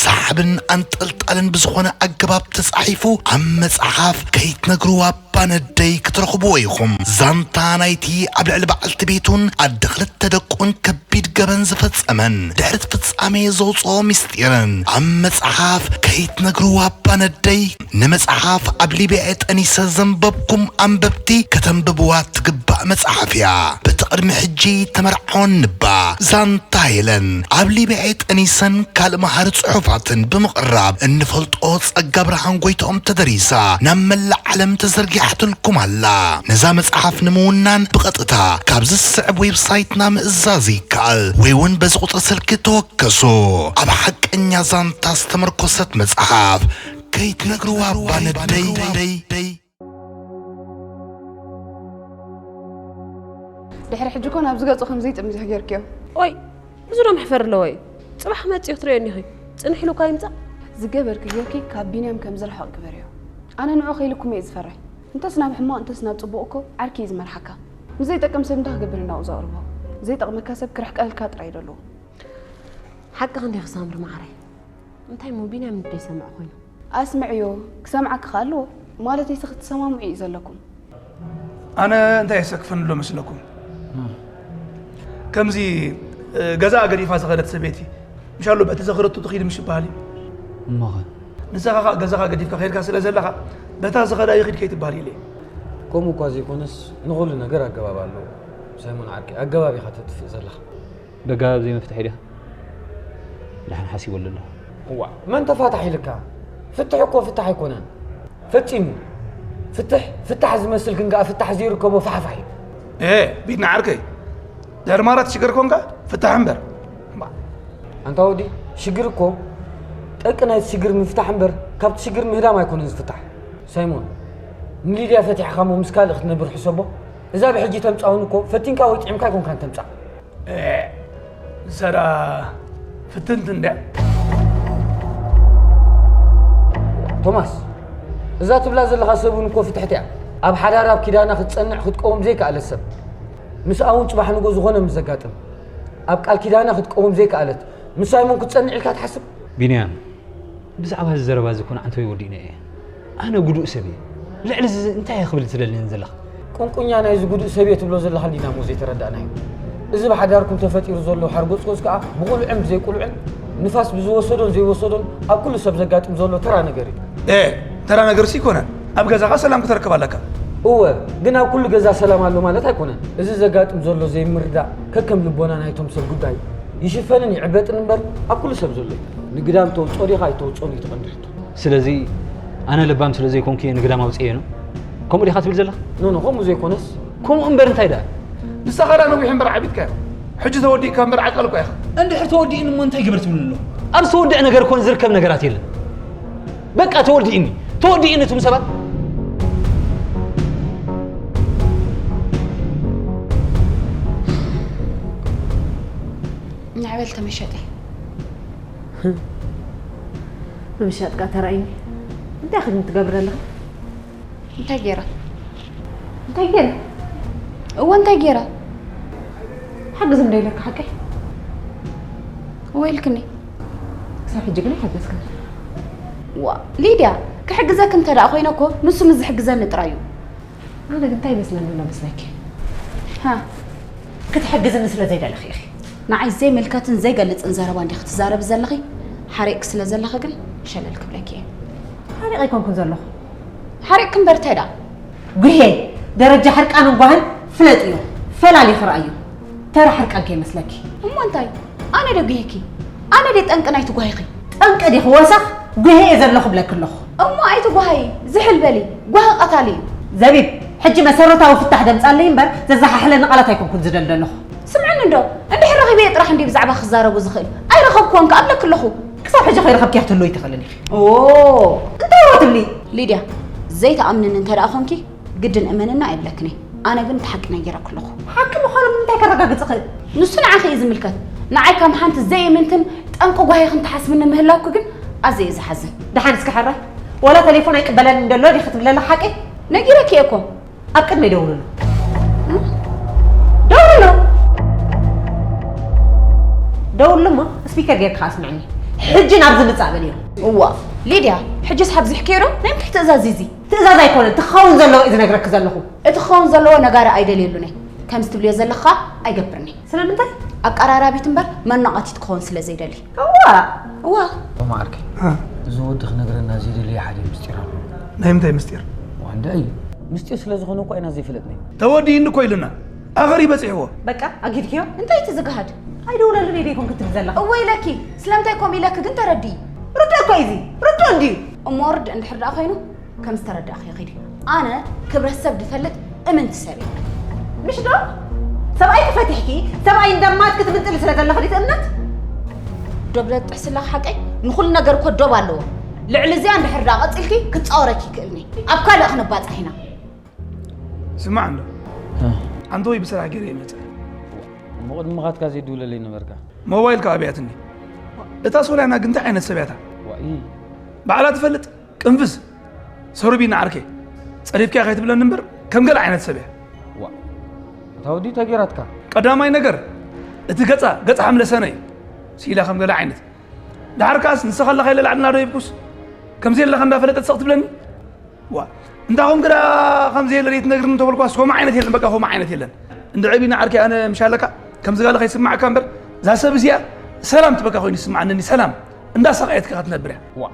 ሰሓብን ኣንጠልጣልን ብዝኾነ ኣገባብ ተጻሒፉ ኣብ መጽሓፍ ከይትነግርዋ እባ ነደይ ክትረኽብዎ ኢኹም። ዛንታ ናይቲ ኣብ ልዕሊ በዓልቲ ቤቱን ኣደ ክልተ ደቁን ከቢድ ገበን ዝፈጸመን ድሕሪ እቲ ፍጻሜ ዘውጽኦ ምስጢርን ኣብ መጽሓፍ ከይትነግርዋ እባ ነደይ። ንመጽሓፍ ኣብ ሊብያ ጠኒሰ ዘንበብኩም ኣንበብቲ ከተንብብዋ ትግባእ መጽሓፍ እያ። በቲ ቅድሚ ሕጂ ተመርዓወን ንባ ዛንታ ሄለን ኣብ ሊብያ ጠኒሰን ካልእ መሃሪ ጽሑፋትን ብምቕራብ እንፈልጦ ጸጋ ብርሃን ጎይትኦም ተደሪሳ ናብ መላእ ዓለም ተዘርጊሓትልኩም ኣላ። ነዛ መጽሓፍ ንምውናን ብቐጥታ ካብዚ ዝስዕብ ዌብሳይትና ምእዛዝ ይከኣል ወይ እውን በዚ ቁጽሪ ስልኪ ተወከሱ። ኣብ ሓቀኛ ዛንታ ዝተመርኮሰት መጽሓፍ ከይትነግርዋ እባ ነደይ። ድሕሪ ሕጂ እኮ ናብዚ ገጹ ከም ዘይጥምት ኢኺ ጌርክዮ። ኦይ፣ ብዙ ዶ መሕፈር ኣለዎ እዩ? ጽባሕ መጺኡ ክትርእየኒ ኢኺ። ጽንሕ ኢሉካ ይምጻእ። ዝገበርኪ ጌርኪ ካብ ቢንያም ከም ዝርሕቕ ግበርዮ። ኣነ ንዑ ከይልኩም እየ ዝፈርሕ። እንተስ ናብ ሕማቕ እንተስ ናብ ጽቡቕ እኮ ዓርኪ እዩ ዝመርሓካ። ንዘይጠቅም ሰብ እንታይ ክገብር እናኡ ዘቕርቦ? ዘይጠቕመካ ሰብ ክርሕቀልካ ጥራይ ደልዎ። ሓቅኺ እንዲኺ ሳምሪ መዓረይ። እንታይ እሞ ቢንያም እንተይሰምዐ ኮይኑ? ኣስምዕዮ፣ ክሰምዓኪ ከ ኣለዎ? ማለተይሲ ክትሰማምዑ እዩ ዘለኩም። ኣነ እንታይ የሰክፈኒ ኣሎ መስለኩም? ከምዚ ገዛኣ ገዲፋ ዝኸደት ሰበይቲ ምሻሎ በቲ ዘኽረቱ ትኺድ ምሽ ይበሃል እዩ። እሞኸ? ንስኻ ኸኣ ገዛኻ ገዲፍካ ከይድካ ስለ ዘለኻ በታ ዝኸዳ ይኺድ ከይትበሃል ኢለ። ከምኡ እኳ ዘይኮነስ ንኹሉ ነገር ኣገባብ ኣለዎ። ሳይሞን ዓርከይ፣ ኣገባብ ኢኻ ተጥፍእ ዘለኻ። በጋብ ዘይመፍትሒ ዲኻ? ደሓን ሓሲበሉ ኣለኹ። እዋ፣ መን ተፋታሕ ኢልካ? ፍትሕ እኮ ፍታሕ ኣይኮነን። ፈጺሙ። ፍትሕ፣ ፍታሕ ዝመስል ግን ከኣ ፍታሕ ዘይርከቦ ፋሕፋሕ እዩ። ኤ፣ ቢትና ዓርከይ። ድሕሪ ማራ ትሽገር ኮንካ፣ ፍታሕ እምበር። እምባ። ኣንታ ወዲ፣ ሽግር እኮ ጠቂ ናይቲ ሽግር ምፍታሕ እምበር፣ ካብቲ ሽግር ምህዳም ኣይኮነን ዝፍታሕ። ሳይሞን፣ ንሊድያ ፈቲሕኻ እሞ ምስ ካልእ ክትነብር ሕሰቦ። እዛ ብሕጂ ተምጻውን እኮ ፈቲንካ ወይ ጥዒምካ ኣይኮንካን ተምጻ። ኤ፣ ንሳ ደኣ ፍትንቲ እንድያ። ቶማስ፣ እዛ ትብላ ዘለኻ ሰብ እውን እኮ ፍትሕቲ እያ። ኣብ ሓዳር ኣብ ኪዳና ክትጸንዕ ክትቀውም ዘይከኣለት ሰብ። ምስኣ እውን ጽባሕ ንጎ ዝኾነ ምስ ዘጋጥም፣ ኣብ ቃል ኪዳና ክትቀውም ዘይከኣለት፣ ምስ ሳይሞን ክትጸንዕ ኢልካ ትሓስብ? ቢንያም፣ ብዛዕባ እዚ ዘረባ እዚ እኮ ንዓንተወይ ወዲእና እየ። ኣነ ጉዱእ ሰብ እየ። ልዕሊ እዚ እንታይ እየ ክብል ትደልየኒ ዘለኻ? ቁንቁኛ ናይዚ ጉዱእ ሰብ እየ ትብሎ ዘለኻ ዲና እሞ ዘይተረዳእናዮ? እዚ ብሓዳርኩም ተፈጢሩ ዘሎ ሓርጎጽጎጽ ከኣ ብቑሉዕን ብዘይቁሉዕን ንፋስ ብዝወሰዶን ዘይወሰዶን ኣብ ኩሉ ሰብ ዘጋጥም ዘሎ ተራ ነገር እዩ። ኤ፣ ተራ ነገርሲ ኣይኮነን። ኣብ ገዛኻ ሰላም ክተርክብ ኣለካ። እወ፣ ግን ኣብ ኩሉ ገዛ ሰላም ኣሎ ማለት ኣይኮነን። እዚ ዘጋጥም ዘሎ ዘይምርዳእ ከከም ልቦና ናይቶም ሰብ ጉዳይ ይሽፈንን ይዕበጥን እምበር ኣብ ኩሉ ሰብ ዘሎ እዩ። ንግዳም ተውጽኦ ዲኻ ኣይተውጽኦን እዩ እቲ ቀንዲ ሕቶ። ስለዚ ኣነ ለባም ስለ ዘይኮንኩ እየ ንግዳም ኣውጽኤ ነው? ከምኡ ዲኻ ትብል ዘለኻ? ኖ፣ ኖ፣ ከምኡ ዘይኮነስ። ከምኡ እምበር እንታይ ደኣ? ንስኻ ደኣ ነዊሕ እምበር ዓቢድካዮ። ሕጂ ተወዲእካ እምበር ዓቃል እኳ ኢኻ። እንድሕር ተወዲእኒ እሞ እንታይ ግበር ትብሉኒ ኣለኹ? ኣብ ዝተወድአ ነገር እኮ ዝርከብ ነገራት የለን። በቃ ተወዲእኒ። ተወዲእኒ እቱም ሰባት። ንዕበል ተመሸጠ። ምምሻጥካ ተራእይኒ። እንታይ ኽድሚ ትገብር ኣለኻ? እንታይ ገይረ? እንታይ ገይረ? እወ፣ እንታይ ገይረ? ሓግዝኒ ዶ ኢለካ ሓቀይ? እወ ኢልክኒ። ክሳብ ሕጂ ግን ኣይሓገዝክን። ዋ፣ ሊድያ፣ ክሕግዘክ እንተ ደኣ ኮይነ እኮ፣ ንሱ ምስ ዝሕግዘኒ ጥራይ እዩ። ኣነ ግን እንታይ ይመስለኒ ኣሎ መስለኪ? ሃ። ክትሕግዝኒ ስለ ዘይደለኺ ኢኺ። ንዓይ ዘይምልከትን ዘይገልጽን ዘረባ እንዲኺ ትዛረቢ ዘለኺ? ሓሪቕኪ ስለ ዘለኺ ግን ሸለል ክብለኪ እየ። ሓሪቕ ኣይኮንኩን ዘለኹ። ሓሪቕኪ እምበር እንታይ ደኣ? ጉሄ፣ ደረጃ ሕርቃንን ጓህን ፍለጥዮ፣ ፈላሊኺ ረኣዮ። ተራ ሕርቃን ከይመስለኪ። እሞ እንታይ? ኣነ ዶ ጉሄኪ? ኣነ ድየ ጠንቂ ናይቲ ጓሂኺ? ጠንቂ ዲኺ ወሰኽ? ጉሄ እየ ዘለኹ እብለኪ ኣለኹ። እሞ ኣይትጓሃዪ፣ ዝሕል በሊ፣ ጓሂ ቀታሊ እዩ። ዘቢብ፣ ሕጂ መሰረታዊ ፍታሕ ደምጻለይ እምበር ዘዘሓሕለኒ ቃላት ኣይኮንኩን ዝደሊ ዘለኹ። ስምዕኒ እንዶ፣ እንድሕር ረኺበዮ ጥራሕ እንድየ ብዛዕባ ክዛረቡ ዝኽእል። ኣይረኸብኩዎን ከኣ እብለኪ ኣለኹ። ክሳብ ሕጂ ከይረኸብክያ ክትህልዊ ኣይትኽእልን ኢኺ። ኦ! እንታይ እዋ ትብሊ? ሊድያ፣ ዘይትኣምንኒ እንተ ደኣ ኾንኪ፣ ግድን እመንና ኣይብለክን እየ። ኣነ ግን እቲ ሓቂ ነጊረኪ ኣለኹ። ሓቂ ምዃኑ ብምንታይ ከረጋግጽ እኽእል? ንሱ ንዓኺ እዩ ዝምልከት። ንዓይ ከም ሓንቲ ዘይእምንትን ጠንቂ ጓሂኽን ትሓስብኒ ምህላውኪ ግን ኣዝየ እየ ዝሓዝን። ደሓን እስኪ ሕራይ፣ ዋላ ቴሌፎን ኣይቅበለንን ደሎ ዲኺ ትብሊ ዘለኺ ሓቂ? ነጊረኪ እየ እኮ። ኣብ ቅድመይ ደውልሉ። እም? ደውልሉ። ደውልሉ እሞ ስፒከር ጌርካ ኣስምዕኒ። ሕጂ ናብዚ ምጻእ በልዮ። እዋ፣ ሊድያ፣ ሕጂስ ሓብዚሕክዮ ዶ? ናይ ምንታይ ትእዛዝ እዩ እዚ? ትእዛዝ ኣይኮነን፣ እቲ ክኸውን ዘለዎ እዩ ዝነግረኪ ዘለኹ። እቲ ክኸውን ዘለዎ ነጋሪ ኣይደልየሉን እየ። ከምዚ ትብልዮ ዘለኻ ኣይገብርን እየ። ስለምንታይ? ኣቀራራቢት እምበር መናቐቲት ክኸውን ስለ ዘይደሊ። እዋ! እዋ! ቶም ዓርከይ፣ እ። እዚ ወዲ ክነግረና ዘይደለየ ሓደ ምስጢር ኣሎ። ናይ ምንታይ ምስጢር? ዋንዳ እዩ። ምስጢር ስለ ዝኾነ እኳ ኢና ዘይፈለጥናዮ። ተወዲእኒ እኮ ኢሉና። ኣኸር እዩ በጺሕዎ። በቃ፣ ኣጊድክዮ? እንታይ እቲ ዝገሃድ? ኣይደውለሉን እየ ዶ ይኮን ክትብል ዘለኻ? እወ ኢለኪ። ስለምንታይ ከምኡ ኢለኪ ግን ተረድኢ። ርዱእ እኮ እዩ እዚ። ርዱእ እንድዩ። እሞ ርዱእ እንድሕር ደኣ ኮይኑ፣ ከም ዝተረዳእኽዮ ኺዲ። ኣነ ክብረት ሰብ ድፈልጥ እምንቲ ሰብ እየ። ምሽ ዶ? ሰብኣይኪ ፈቲሕኪ፣ ሰብኣይ እንዳማትኪ ትምንጥሊ ስለ ዘለኺ ድዩ እቲ እምነት? ዶብ ዘጥሕስለኺ ሓቀይ? ንኹሉ ነገር እኮ ዶብ ኣለዎ። ልዕሊ እዚኣ እንድሕር ደኣ ቀጺልኪ፣ ክጻወረኪ ይክእልኒ። ኣብ ካልእ ክንባጻሕ ኢና። ስማዕ እንዶ። እ። ኣንተ ወይ ብስራሕ ገይረ ይመጽእ። እሞ ቅድሚ ምኻድካ ዘይድውለለይ ነበርካ። ሞባይል ከኣ ኣብያትኒ። እታ ሶልያና ግን እንታይ ዓይነት ሰብ እያ እታ? ባዕላ ትፈልጥ ቅንፍዝ። ሶሪ ቢና ዓርከይ፣ ጸሪፍካ ከይትብለኒ እምበር ከም ገለ ዓይነት ሰብ እያ። ዋ፣ እታ ወዲ ተጌራትካ። ቀዳማይ ነገር እቲ ገጻ ገጽ ሓምለ ሰነ እዩ። ስኢላ ከም ገለ ዓይነት። ደሓር ከኣስ ንስኻ ኣለኻ ኢለ ላዕልና ዶ ይብኩስ? ከምዚ ኣለኻ እንዳፈለጠት ሰቕ ትብለኒ? ዋ፣ እንታ ኾንክ ደኣ ከምዚ የለ ደይትነግርኒ እንተበልኳስ፣ ከምኡ ዓይነት የለን፣ በቃ ከምኡ ዓይነት የለን። እንድዒ ቢና ዓርከይ፣ ኣነ ምሽ ኣለካ፣ ከምዚ ጋለ ከይስማዓካ እምበር፣ እዛ ሰብ እዚኣ ሰላም ትበካ ኮይኑ ይስምዓኒ፣ ሰላም። እንዳሳቐየትካ ክትነብር እያ። ዋ፣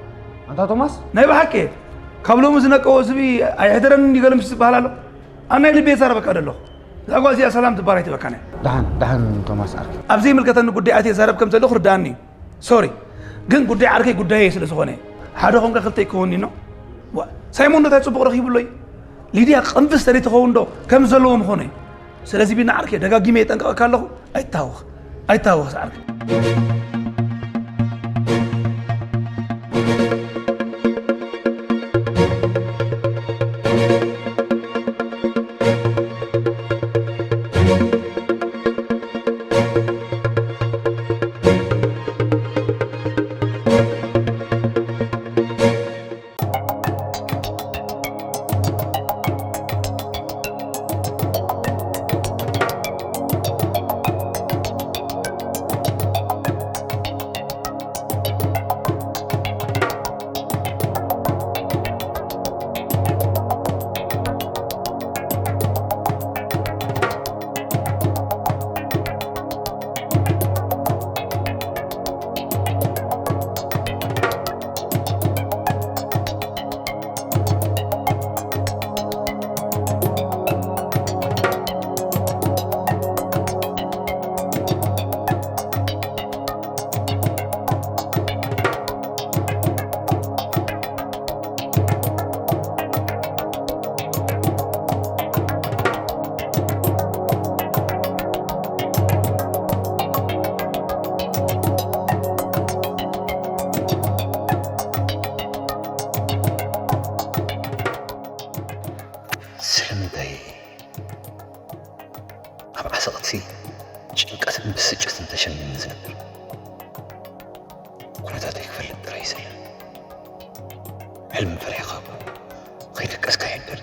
ኣንታ ቶማስ? ናይ ብሓቂ እየ። ካብ ሎሚ ዝነቀወ ዝብኢ ኣይሕደረኒ እንዲ ገለ ምሽ ዝበሃል ኣሎ። ኣነ ናይ ልቢ የዛረበካ ደለኹ። እዛ ጓል እዚኣ ሰላም ትበሃል ኣይትበካን እያ። ደሓን፣ ደሓን ቶማስ ዓርከይ። ኣብ ዘይምልከተኒ ጉዳይ ኣትየ ይዛረብ ከም ዘለኹ ርድኣኒ እዩ። ሶሪ፣ ግን ጉዳይ ዓርከይ ጉዳየይ ስለ ዝኾነ፣ ሓደ ኾንካ ክልተ ይከወኒ ኖ። ዋ፣ ሳይሞን ዶ እንታይ ጽቡቕ ረኺቡሎ እዩ? ሊድያ ቅንፍዝ ተደይ ትኸውን ዶ ከም ዘለዎ ምኾነ እዩ። ስለዚ ቢና ዓርከይ ደጋጊመ የጠንቅቐካ ኣለኹ፣ ኣይታወኽ፣ ኣይታወኽ ዓርከይ። ስለምንታይ ኣብ ዓሰቕቲ ጭንቀትን ብስጭትን ተሸሚመ ዝነብር? ኩነታተይ ክፈልጥ ጥራይ ይስለ። ሕልሚ ፈሪሕኻ እኮ ከይደቀስካ ይሕደር።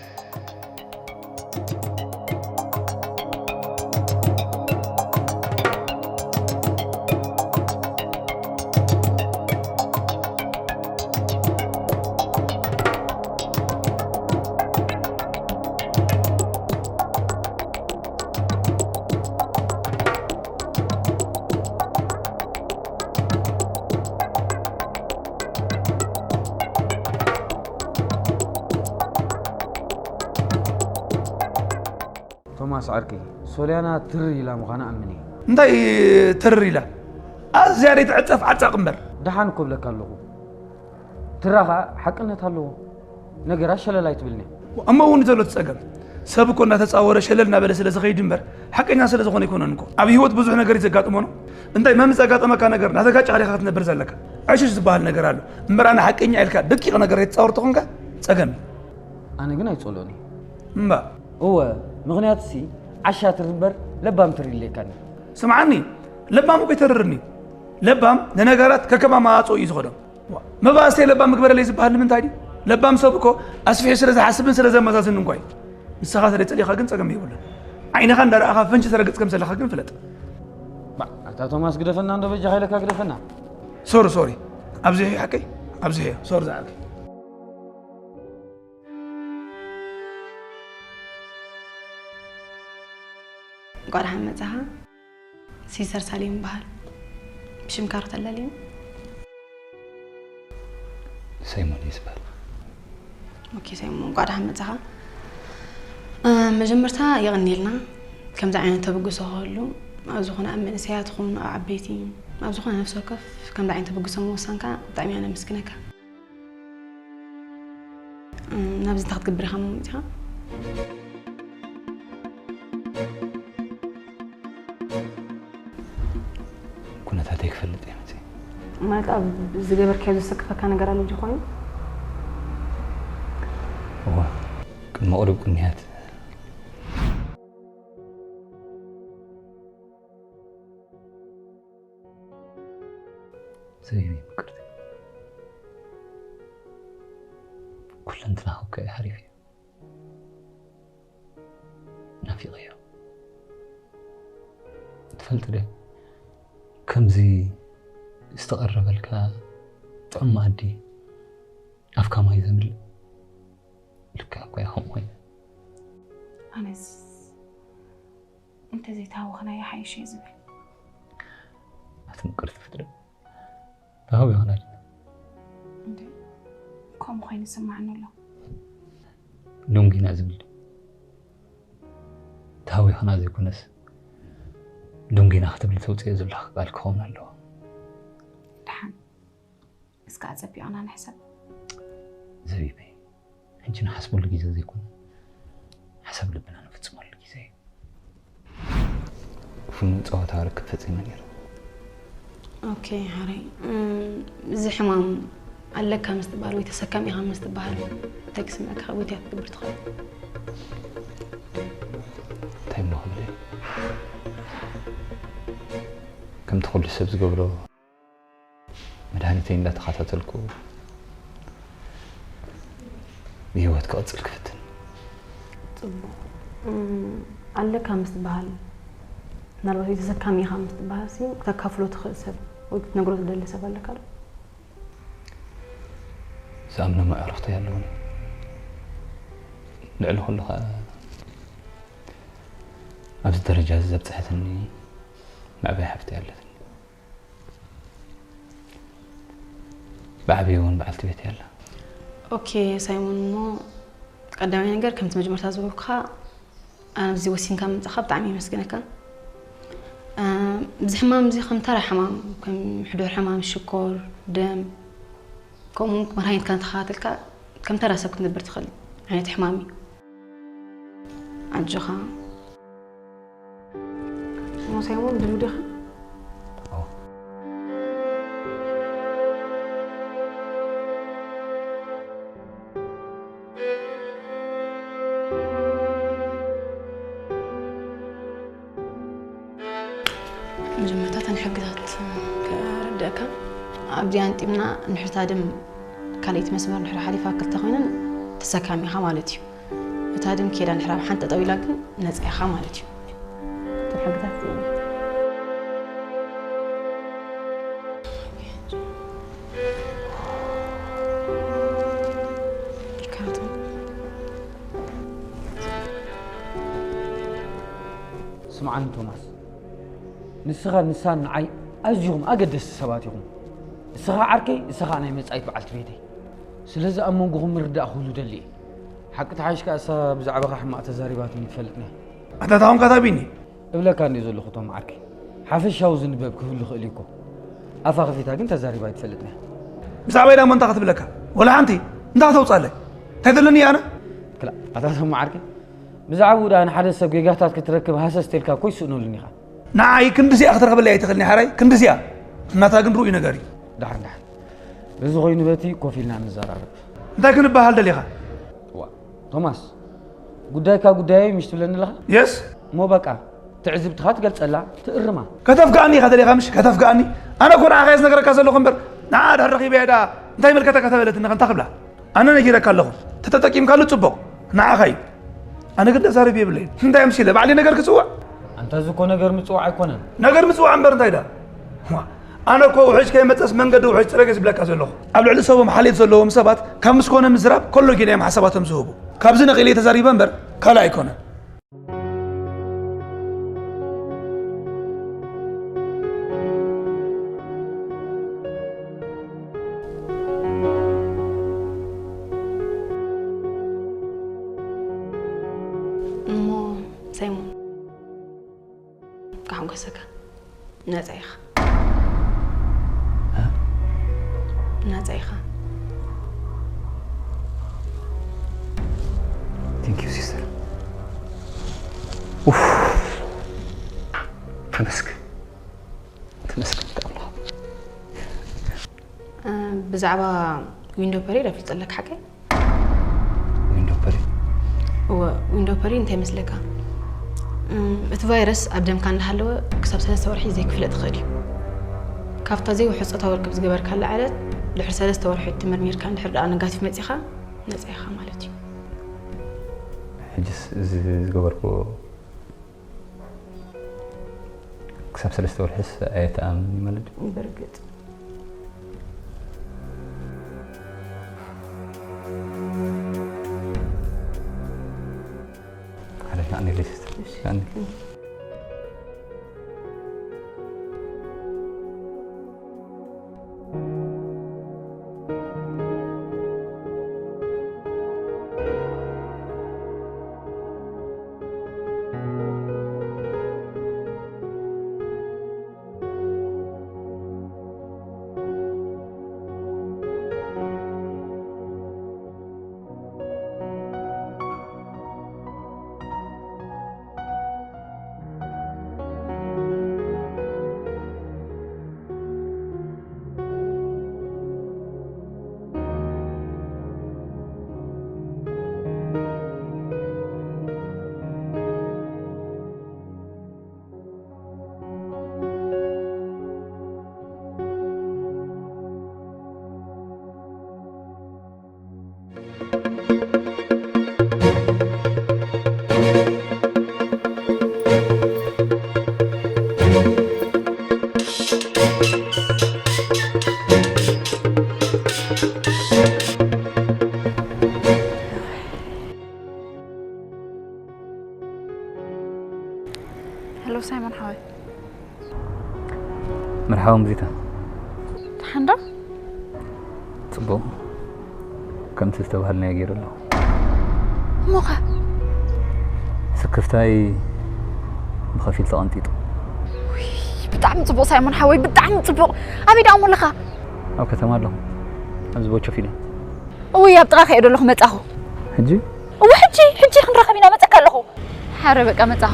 ቶማስ ዓርከይ፣ ሶልያና ትር ኢላ ምዃና ኣምን እየ። እንታይ ትር ኢላ? ኣዝያ ደይትዕጸፍ ዓጻቕ እምበር። ደሓን እኮ እብለካ ኣለኹ። ትራ ኸኣ ሓቅነት ኣለዎ። ነገራት ሸለል ኣይትብልኒ። እሞ እውን ዘሎ እቲ ጸገም፣ ሰብ እኮ እናተጻወረ ሸለል እናበለ ስለ ዝኸይድ እምበር፣ ሓቀኛ ስለ ዝኾነ ኣይኮነን እኮ። ኣብ ህይወት ብዙሕ ነገር እዩ ዘጋጥሞ ነው። እንታይ መምስ ዘጋጠመካ ነገር እናተጋጨኻ ዲኻ ክትነብር ዘለካ? ዕሽሽ ዝበሃል ነገር ኣሎ። እምበር ኣነ ሓቀኛ ኢልካ ደቂቕ ነገር ከይትጻወር ተኾንካ ጸገም እዩ። ኣነ ግን ኣይጸልኦን እየ። እምባ። እወ፣ ምኽንያቱሲ ዓሻ ትር እምበር ለባም ትር ኢለካኒ። ስምዓኒ፣ ለባም እኮ ኣይተርርን እዩ። ለባም ንነገራት ከከም ኣመጻጽኦ እዩ ዝኸዶ። ዋ፣ መባእስተይ ለባም ምግበረለይ ዝበሃል ንምንታይ ድዩ? ለባም ሰብ እኮ ኣስፊሑ ስለ ዝሓስብን ስለ ዘመዛዝንን እኳ እዩ። ንስኻ ስለ ጸሊኻ ግን ጸገም የብሉን። ዓይንኻ እንዳረኣኻ ፈንጂ ተረግጽ ከም ዘለኻ ግን ፍለጥ። ባ፣ ኣታ ቶማስ ግደፈና እንዶ በጃኻ ኢለካ ግደፈና። ሶሪ፣ ሶሪ። ኣብዚሑ ሓቀይ? ኣብዚሑ። ሶሪ ዝዓርከይ። እንቋዕ ደሓን መጻኻ። ሲስተር ሳሌም ይበሃል። ብሽምካ ርተለልዩ። ሳይሞን እየ ዝበሃል። ኦኬ፣ ሳይሞን፣ እንቋዕ ደሓን መጻኻ። እ፣ መጀመርታ የቐንየልና። ከምዚ ዓይነት ተበግሶ ክህሉ፣ ኣብ ዝኾነ ኣብ መንእሰያት ኹን፣ ኣብ ዓበይቲ፣ ኣብ ዝኾነ ነፍሲ ወከፍ ከምዚ ዓይነት ተበግሶ ምውሳንካ ብጣዕሚ እየ ነመስግነካ። እ፣ ናብዚ እንታይ ክትገብር ኢኻ መጺኻ? ኩነታተይ ክፈልጥ እየ መጺእ። ማለት ኣብ ዝገበርካዮ ዘሰክፈካ ነገር ኣሎ ድዩ ኮይኑ? እወ፣ ቅድሚ ቁሩብ ቅንያት። ሰበይተይ ምቅርቲ፣ ኩለንትናኺ እኮ እዩ ሓሪፍ እዩ። ናፊቐዮ። ትፈልጥ ዶ፣ ከምዚ ዝተቐረበልካ ጥዑም መኣዲ ኣፍካ ማይ ዘምልእ ልክዕ እኮ እያ ከምኡ ኮይነ። ኣነስ እንተዘይተሃወኽናዮ ሓይሽ እየ ዝብል። ኣቲ ምቅርቲ ፍጥረት፣ ተሃዊኽና ዲና? እንዴ፣ ከምኡ ኮይኑ ይስማዓኒ ኣሎ። ዶንጊና ዝብል ድዩ? ተሃዊኽና ዘይኮነስ፣ ዶንጊና ክትብል ተውፅኦ ዘለኻ ቃል ክኸውን ኣለዎ። ደሓን፣ እስከ ኣጸቢቕና ንሕሰብ። ዘቢበይ፣ ሕጂ ንሓስበሉ ግዜ ዘይኮነ፣ ሓሳብ ልብና ንፍጽመሉ ግዜ እዩ። ፍኑው ጸወታ ርክብ ፈጺመ ነይረ። ኦኬ፣ ሓራይ። እም፣ እዚ ሕማም ኣለካ ምስ ትበሃል ወይ ተሰካሚ ኢኻ ምስ ትበሃል እንታይ ክስምዐካ፣ ወይ እንታይ ክትገብር ትኽእል? እንታይ እሞ ክብል እየ? ከምቲ ኩሉ ሰብ ዝገብሮ፣ መድሃኒተይ እንዳተኸታተልኩ ብህይወት ክቕጽል ክፍትን። ጽቡቕ። እም፣ ኣለካ ምስ ትበሃል፣ ምናልባት ወይ ተሰካሚ ኢኻ ምስ ትበሃል ሲ፣ ክተካፍሎ ትኽእል ሰብ ወይ ክትነግሮ ትደሊ ሰብ ኣለካ ዶ? ዝኣምኖ መዕርኽቲ ኣለውኒ። ልዕሊ ኩሉ ኸኣ ኣብዚ ደረጃ እዚ ዘብጽሐትኒ መዕበያ ሓፍቲ ኣለትኒ። ብዓብዩ እውን በዓልቲ ቤት እያ ኣላ። ኦኬ ሳይሞን፣ እሞ ቀዳማይ ነገር ከምቲ መጀመርታ ዝበልኩኻ ኣብዚ ወሲንካ ምምጻኻ ብጣዕሚ የመስግነካ። እ፣ እዚ ሕማም እዚ ከም ተራ ሕማም፣ ከም ሕዱር ሕማም ሽኮር፣ ደም፣ ከምኡ እውን መድሃኒትካ እንተኸታተልካ ከም ተራ ሰብ ክትነብር ትኽእል ዓይነት ሕማም እዩ። ኣጆኻ። እሞ ሳይሞን ድሉ ዲኻ? ኦ። መጀመርታ እተን ሕግታት ከረድአካ። ኣብዚኣ ኣንጢምና እንድሕር እታ ደም ካልኣይቲ መስመር እንድሕር ሓሊፋ ክልተ ኮይነን ተሰካሚ ኢኻ ማለት እዩ። እታ ደም ከይዳ እንድሕር ኣብ ሓንቲ ጠጠው ኢላ ግን ነጻ ኢኻ ማለት እዩ። እተን ሕግታት እዚአን። ስምዓኒ ቶማስ፣ ንስኻ ንሳን ንዓይ ኣዝኹም ኣገደስቲ ሰባት ኢኹም። ንስኻ ዓርከይ፣ ንስኻ ናይ መጻኢት በዓልቲ ቤተይ። ስለዚ ኣብ መንጎኹም ምርዳእ ክህሉ ደሊ እየ። ሓቂ ተሓይሽ ከኣ እሳ ብዛዕባኻ ሕማቕ ተዛሪባትኒ ትፈልጥኒ እያ። ኣታ ታኹም ካታቢኒ? እብለካ እንድየ ዘለኹ ቶም ዓርከይ። ሓፈሻዊ ዝንበብ ክህሉ ይኽእል እዩ እኮ። ኣፋ ከፊታ ግን ተዛሪባ ኣይትፈልጥን እያ። ብዛዕባ ኢዳ እሞ እንታይ ክትብለካ? ወላ ሓንቲ እንታይ ከተውጻለይ? እንታይ ዘለኒ ኣነ? ክላ፣ ኣታ ቶም ዓርከይ፣ ብዛዕባኡ ደኣ ንሓደ ሰብ ጌጋታት ክትረክብ ሃሰስ ተልካ እኮ ይስእነሉን ኢኻ። ንዓይ ክንድዚኣ ክትረኽበለይ ኣይትኽእልኒ ሓራይ፣ ክንድዚኣ። እናታ ግን ርኡይ ነገር እዩ። ደሓን፣ ደሓን። እዚ ኮይኑ በቲ ኮፍ ኢልና ንዘራረብ። እንታይ ክንበሃል ደሊኻ? ዋ፣ ቶማስ፣ ጉዳይካ ጉዳየይ ምሽ ትብለኒ ኣለኻ? የስ። እሞ በቃ፣ ትዕዝብትኻ ትገልጸላ፣ ትእርማ። ከተፍግኣኒ ኢኻ ደሊኻ ምሽ? ከተፍግኣኒ? ኣነ እኮ ንዓኻ እየ ዝነግረካ ዘለኹ እምበር፣ ንዓ ድሕሪ ረኺበያ ደኣ እንታይ ይምልከተካ ተበለትኒ ከ እንታይ ክብላ? ኣነ ነጊረካ ኣለኹ። ተተጠቂምካሉ ጽቡቕ። ንዓኻ እዩ። ኣነ ግን ተዛረቢ የብለይን። እንታይ ኣምሲለ? ባዕለይ ነገር ክጽውዕ? ኣንታ እዚ እኮ ነገር ምጽዋዕ ኣይኮነን። ነገር ምጽዋዕ እምበር እንታይ ደኣ? ዋ፣ ኣነ እኮ ውሕጅ ከይመጸስ መንገዲ ውሕጅ ጽረግ እየ ዝብለካ ዘለኹ። ኣብ ልዕሊ ሰቦም ሓልዮት ዘለዎም ሰባት ካብ ምስ ኮነ ምዝራብ ኮሎጅ እዮም ሓሳባቶም ዝህቡ። ካብዚ ነቒለ እየ ተዛሪበ እምበር ካልእ ኣይኮነን። እሞ ሳይሞን፣ ከሐጎሰካ፣ ነጻ ኢኻ። እ? ነጻ ኢኻ። Thank you sister። ኡፍ። ተመስገን። ተመስገን ኣምላኽ። እ፣ ብዛዕባ ዊንዶ ፐሬድ ኣፍልጠለካ ሓቀይ? ዊንዶ ፐሬድ? እወ፣ ዊንዶ ፐሬድ እንታይ ይመስለካ? እም፣ እቲ ቫይረስ ኣብ ደምካ እንዳሃለወ ክሳብ ሰለስተ ወርሒ ዘይክፍለጥ ይኽእል እዩ። ካብታ ዘይውሑስ ጾታዊ ርክብ ዝገበርካላ ዕለት ድሕሪ ሰለስተ ወርሒ ትምርሚርካ እንድሕር ደኣ ነጋቲቭ መጺኻ፣ ነጻ ኢኻ ማለት እዩ። ሕጅስ እዚ ዝገበርኩዎ ክሳብ ሰለስተ ወርሕስ ኣየተኣምን እዩ ማለት ድዩ? ብርግጽ። ሓደ ናዕኒ ሊስት ናዕኒ ሄሎ ሳይሞን ሓወይ። መርሓባ ሙዚታ። ደሓን ዶ? ጽቡቕ። ከምቲ ዝተባሃልናዮ ገይሩ ኣሎ። እሞኸ? ስክፍታይ ብኸፊል ተቐንጢጡ። ብጣዕሚ ጽቡቕ ሳይሞን ሓወይ፣ ብጣዕሚ ጽቡቕ። ኣበይ ደኣ እሞ ኣለኻ? ኣብ ከተማ ኣለኹ። ኣብዚ ቦቾ ፊልም። እውይ ኣብ ጥቓ ከየ ዶ ኣለኹ መጻኹ። ሕጂ? እወ ሕጂ ሕጂ ክንራኸብ ኢና መጸካ ኣለኹ። ሓረ በቃ መጻኹ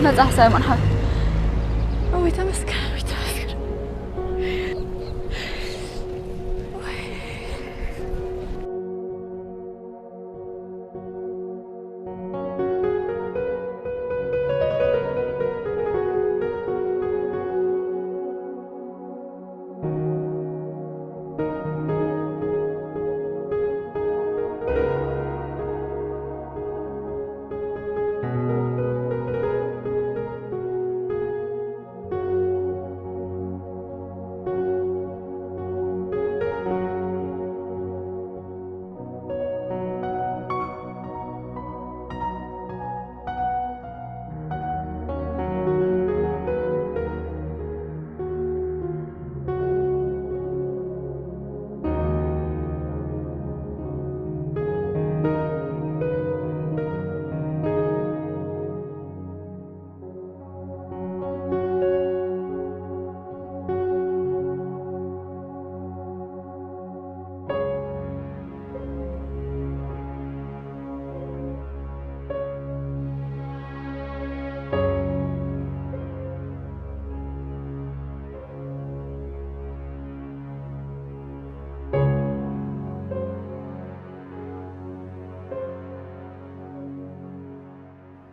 መጻኹ ሳይሞን ሓወይ። እውይ ተመስገን እውይ ተመስገን።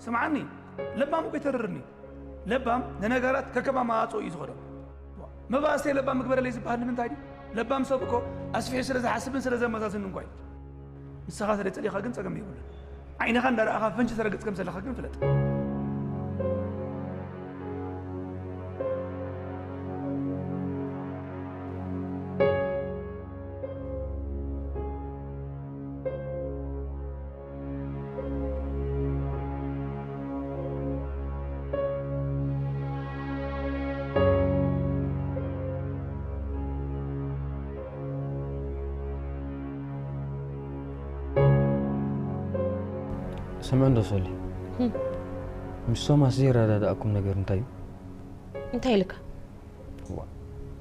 ስምዓኒ፣ ለባም እኮ ይተርርኒ። ለባም ንነገራት ከከም ኣመጻጽኡ እዩ ዝኸዶ። መባእሰይ ለባም ምግበረለይ ዝበሃል ንምንታይ ድዩ? ለባም ሰብ እኮ ኣስፊሑ ስለ ዝሓስብን ስለ ዘመዛዝንን እኳ እዩ። ንስኻ ስለ ጸሊኻ ግን ጸገም የብሉን። ዓይንኻ እንዳረኣኻ ፈንጂ ተረግጽ ከም ዘለኻ ግን ፍለጥ። ስምዒ እንዶ ሶሊ፣ ምስ ቶማስ ዘይረዳድኣኩም ነገር እንታይ እዩ? እንታይ ኢልካ? እዋ፣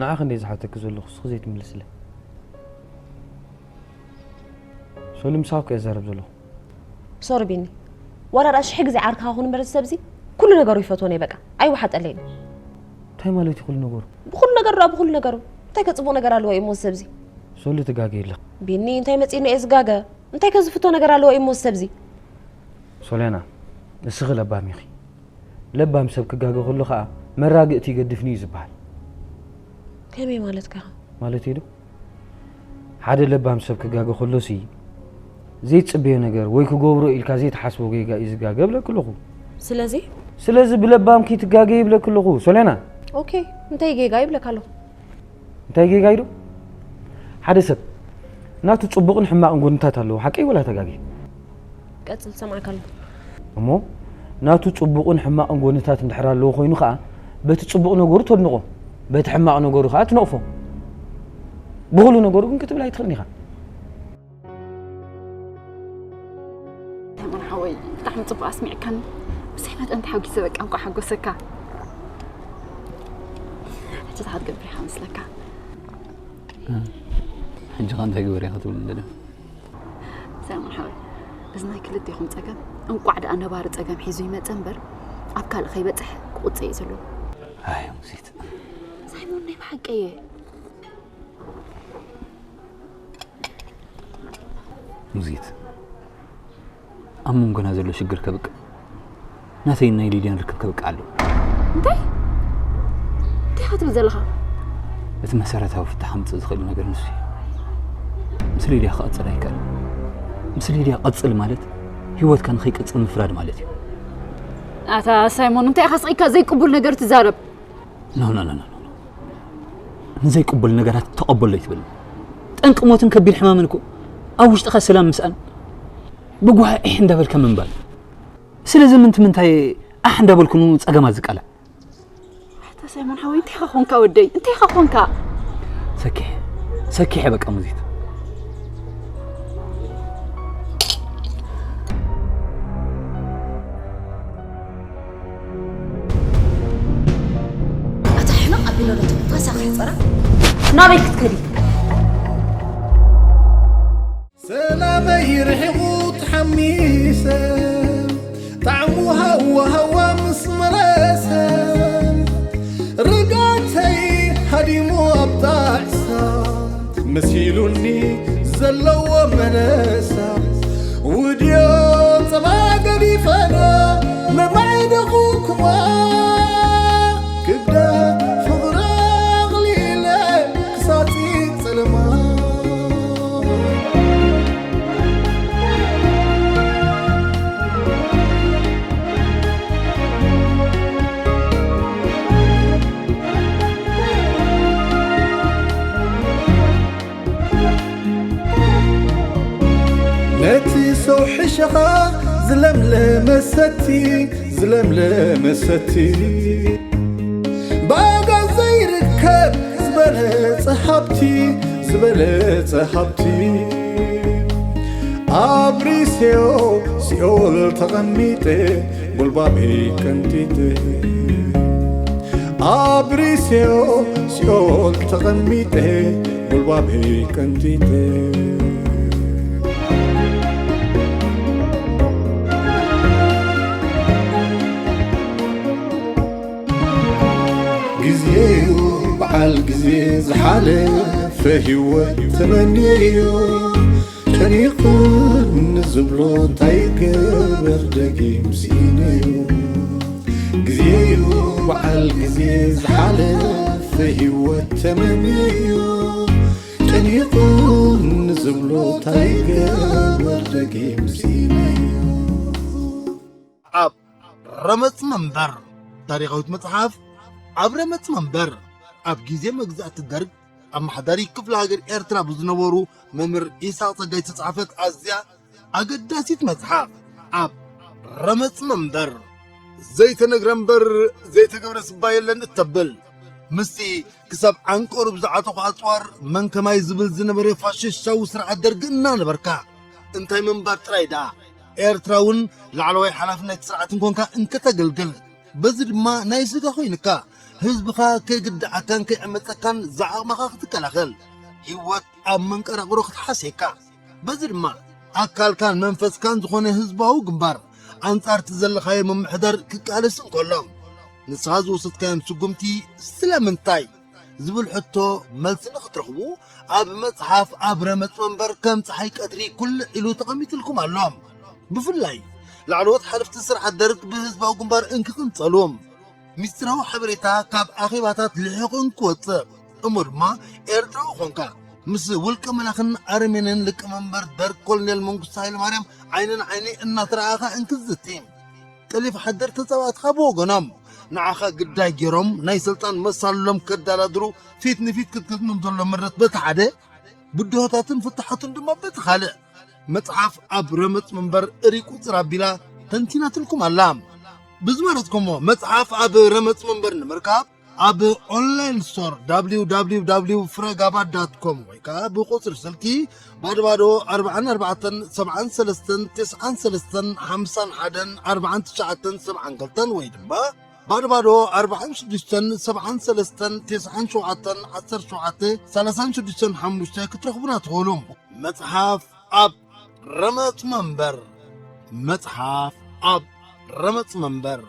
ንዓኺ እንደ ዝሓተኪ ዘለኹ እስኺ ዘይትምልስለይ። ሶሊ፣ ምሳኺ እኮ እየ ዝዛረብ ዘለኹ። ሶሪ ቢኒ፣ ዋላ ደኣ ሽሕ ግዜ ዓርክኻ ኩን እምበር እዚ ሰብዚ ኩሉ ነገሩ ይፈትወኒ በቃ፣ ኣይወሓጠለይን። እንታይ ማለት እዩ ኩሉ ነገሩ? ብኩሉ ነገሩ ደኣ ብኩሉ ነገሩ እንታይ ከጽቡቕ ነገር ኣለዎ እዩ እሞ እዚ ሰብዚ? ሶሊ፣ ትጋገ የለኺ። ቢኒ፣ እንታይ መጺእኒ እየ ዝጋገ? እንታይ ከ ዝፍቶ ነገር ኣለዎ እዩ እሞ እዚ ሰብዚ? ሶልያና፣ ንስኺ ለባም ኢኺ። ለባም ሰብ ክጋገ ከሎ ኸኣ መራግእቲ ይገድፍኒ እዩ ዝበሃል። ከመይ ማለትካ? ማለት እዩ ዶ? ሓደ ለባም ሰብ ክጋገ ከሎሲ ዘይትጽበዮ ነገር ወይ ክገብሮ ኢልካ ዘይትሓስቦ ጌጋ እዩ ዝጋገ እብለኪ ኣለኹ። ስለዚ ስለዚ ብለባም ከይትጋገ ይብለኪ ኣለኹ ሶሌና። ኦኬ፣ እንታይ ጌጋ ይብለካ ኣለኹ? እንታይ ጌጋ እዩ ዶ? ሓደ ሰብ ናቱ ጽቡቕን ሕማቕን ጎንታት ኣለዎ፣ ሓቀይ ወላ ተጋጊ? ቀጽል፣ ሰማዕካ ኣለኹ። እሞ ናቱ ጽቡቕን ሕማቕን ጎንታት እንድሕር ኣለዎ ኮይኑ ኸኣ በቲ ጽቡቕ ነገሩ ተድንቖ፣ በቲ ሕማቕ ነገሩ ኸኣ ትነቕፎ። ብኹሉ ነገሩ ግን ክትብል ኣይትኽእልን ኢኻ። ተመን ሓወይ፣ ብጣዕሚ ጽቡቕ ኣስሚዕካኒ። ብሰይ መጠን ተሓጒሰ፣ በቃ እንኳዕ ሓጎሰካ። ሕጂ እንታይ ክትገብር ኢኻ መስለካ? ሕጂ ኸ እንታይ ግበር ኢኻ ትብል እንደለ? ሳይሞን ሓወይ፣ እዚ ናይ ክልቴኹም ጸገም እንቋዕ ደኣ ነባሪ ጸገም ሒዙ ይመጸ እምበር ኣብ ካልእ ከይበጽሕ ክቑጽ እዩ ዘለዎ። ኣይ ሙዚት ሳይሞን ናይ ብሓቂ እየ። ሙዚት ኣብ መንጎና ዘሎ ሽግር ከብቅዕ ናተይን ናይ ሊድያን ርክብ ከብቅዕ ኣለዎ። እንታይ እንታይ ኢኻ ትብል ዘለኻ? እቲ መሰረታዊ ፍታሕ ከምፅእ ዝኽእል ነገር ንሱ እዩ። ምስ ሊድያ ክቐፅል ኣይከኣልን። ምስ ሊድያ ቀፅል ማለት ህይወትካ ንኸይቀፅል ምፍራድ ማለት እዩ። ኣታ ሳይሞን እንታይ ኢኻ ስቕ ኢልካ ዘይቅቡል ነገር ትዛረብ? ኖ ኖ ኖ ኖ ንዘይቅቡል ነገራት ተቐበሎ ይትብል። ጠንቂ ሞትን ከቢድ ሕማምን እኮ ኣብ ውሽጥኻ ሰላም ምስኣን ብጓሂ ዒሕ እንዳበልካ ምንባር። ስለዚ ምንቲ ምንታይ ኣሕ እንዳበልኩ ንጸገማት ዝቃላዕ? ኣታ ሳይሞን ሓወይ እንታይ ኢኻ ኾንካ ወደይ? እንታይ ኢኻ ኾንካ? ሰኪሕ ሰኪሕ በቃ ሙዚት ኣታ ሕመቕ ኣቢሎ ዶ ትብል ፋሳ ክሕፀራ? ናበይ ክትከዲ? ሰላመይ ርሒቑ ተሓሚሰ ጣዕሙ ሃዋ ሃዋ ምስ መለሰ ርጋተይ ሃዲሙ ኣብ ጣዕሳ መሲሉኒ ዘለዎ መለሳ ውድዮ ጸባ ገዲፈና መማዕደኹ ክዋ ክብዳ ፍቕሪ ኣቕሊለ ክሳጺ ጸለማ ነቲ ሰው ሕሸኻ ዝለምለመ ሰቲ ዝለምለመ ሰቲ ብኣጋ ዘይርከብ ዝበለጸ ሃብቲ ዝበለጸ ሃብቲ ኣብሪሴዮ ሲኦል ተቐሚጠ ጎልባበይ ቀንጢጠ ኣብሪሴዮ ሲኦል ተቐሚጠ ጎልባበይ ቀንጢጠ ግዜዩ በዓል ግዜ ዝሓለፈ ህይወት ተመንየዮ ጨኒቑ ንዝብሎ እንታይ ገበር ደጊም ስኢነዮ ግዜዩ በዓል ግዜ ዝሓለፈ ህይወት ተመንየዮ ጨኒቑ ንዝብሎ እንታይ ገበር ደጊም ስኢነዮ ኣብ ረመጽ መንበር ታሪኻዊት መጽሓፍ ኣብ ረመጽ መንበር ኣብ ግዜ መግዛእቲ ደርግ ኣመሓዳሪ ክፍለ ሃገር ኤርትራ ብዝነበሩ መምህር ኢሳቕ ጸጋይ ዝተጻሕፈት ኣዝያ ኣገዳሲት መጽሓፍ ኣብ ረመጽ መንበር ዘይተነግረ እምበር ዘይተገብረ ስባ የለን እተብል ምስቲ ክሳብ ዓንቀሩ ብዝዓተኹ ኣጽዋር መን ከማይ ዝብል ዝነበረ ፋሽስታዊ ስርዓት ደርግ እናነበርካ እንታይ ምንባር ጥራይ ደኣ ኤርትራ እውን ላዕለዋይ ሓላፍነት ስርዓት እንኮንካ እንከተገልግል በዚ ድማ ናይ ስጋ ኮይንካ ህዝብኻ ከይግድዓካን ከይዕመፀካን ዝዓቕምኻ ክትከላኸል ህይወት ኣብ መንቀራቕሮ ክትሓስየካ በዚ ድማ ኣካልካን መንፈስካን ዝኾነ ህዝባዊ ግንባር ኣንጻርቲ ዘለኻዮ ምምሕዳር ክቃለስ እንከሎ ንስኻ ዝወሰድካዮም ስጉምቲ ስለምንታይ ዝብል ሕቶ መልሲ ንኽትረኽቡ ኣብ መጽሓፍ ኣብ ረመጽ መንበር ከም ጸሓይ ቀትሪ ኩልዕ ኢሉ ተቐሚጥልኩም ኣሎ። ብፍላይ ላዕለዎት ሓለፍቲ ስርዓት ደርግ ብህዝባዊ ግንባር እንክቕንጸሉ ሚስጢራዊ ሓበሬታ ካብ ኣኼባታት ልሒቑ እንክወጽእ እሞ ድማ ኤርትራዊ ኾንካ ምስ ውልቀ መላኽን ኣረሜንን ሊቀመንበር ደርግ ኮሎኔል መንግስቱ ሃይለማርያም ዓይኒ ንዓይኒ እናተረኣኻ እንክዝቲ፣ ጠሊፍ ሓደር ተጻባእትኻ ብወገኖም ንዓኻ ግዳይ ገይሮም ናይ ስልጣን መሳልሎም ከዳላድሩ ፊት ንፊት ክትገጥሞም ዘሎ መረት በቲ ሓደ፣ ብድሆታትን ፍትሓቱን ድማ በቲ ካልእ፣ መጽሓፍ ኣብ ረመጽ መንበር እሪ ቁጽር ኣቢላ ተንቲናትልኩም ኣላ። ብዝመረጽኩሞ መጽሓፍ ኣብ ረመጽ መንበር ንምርካብ ኣብ ኦንላይን ስቶር www ፍረጋባ ዳት ኮም ወይ ከዓ ብቁጽሪ ስልኪ ባዶ ባዶ ኣርባዓን ኣርባዕተን ሰብዓን ሰለስተን ተስዓን ሰለስተን ሓምሳን ሓደን ኣርባዓን ትሽዓተን ሰብዓን ክልተን ወይ ድማ ባዶ ባዶ ኣርባዓን ሽዱሽተን ሰብዓን ሰለስተን ተስዓን ሸውዓተን ዓሰርተ ሸውዓተ ሰላሳን ሽዱሽተን ሓሙሽተ ክትረኽቡና ትኽእሉ። መጽሓፍ ኣብ ረመጽ መንበር። መጽሓፍ ኣብ ረመጽ መንበር።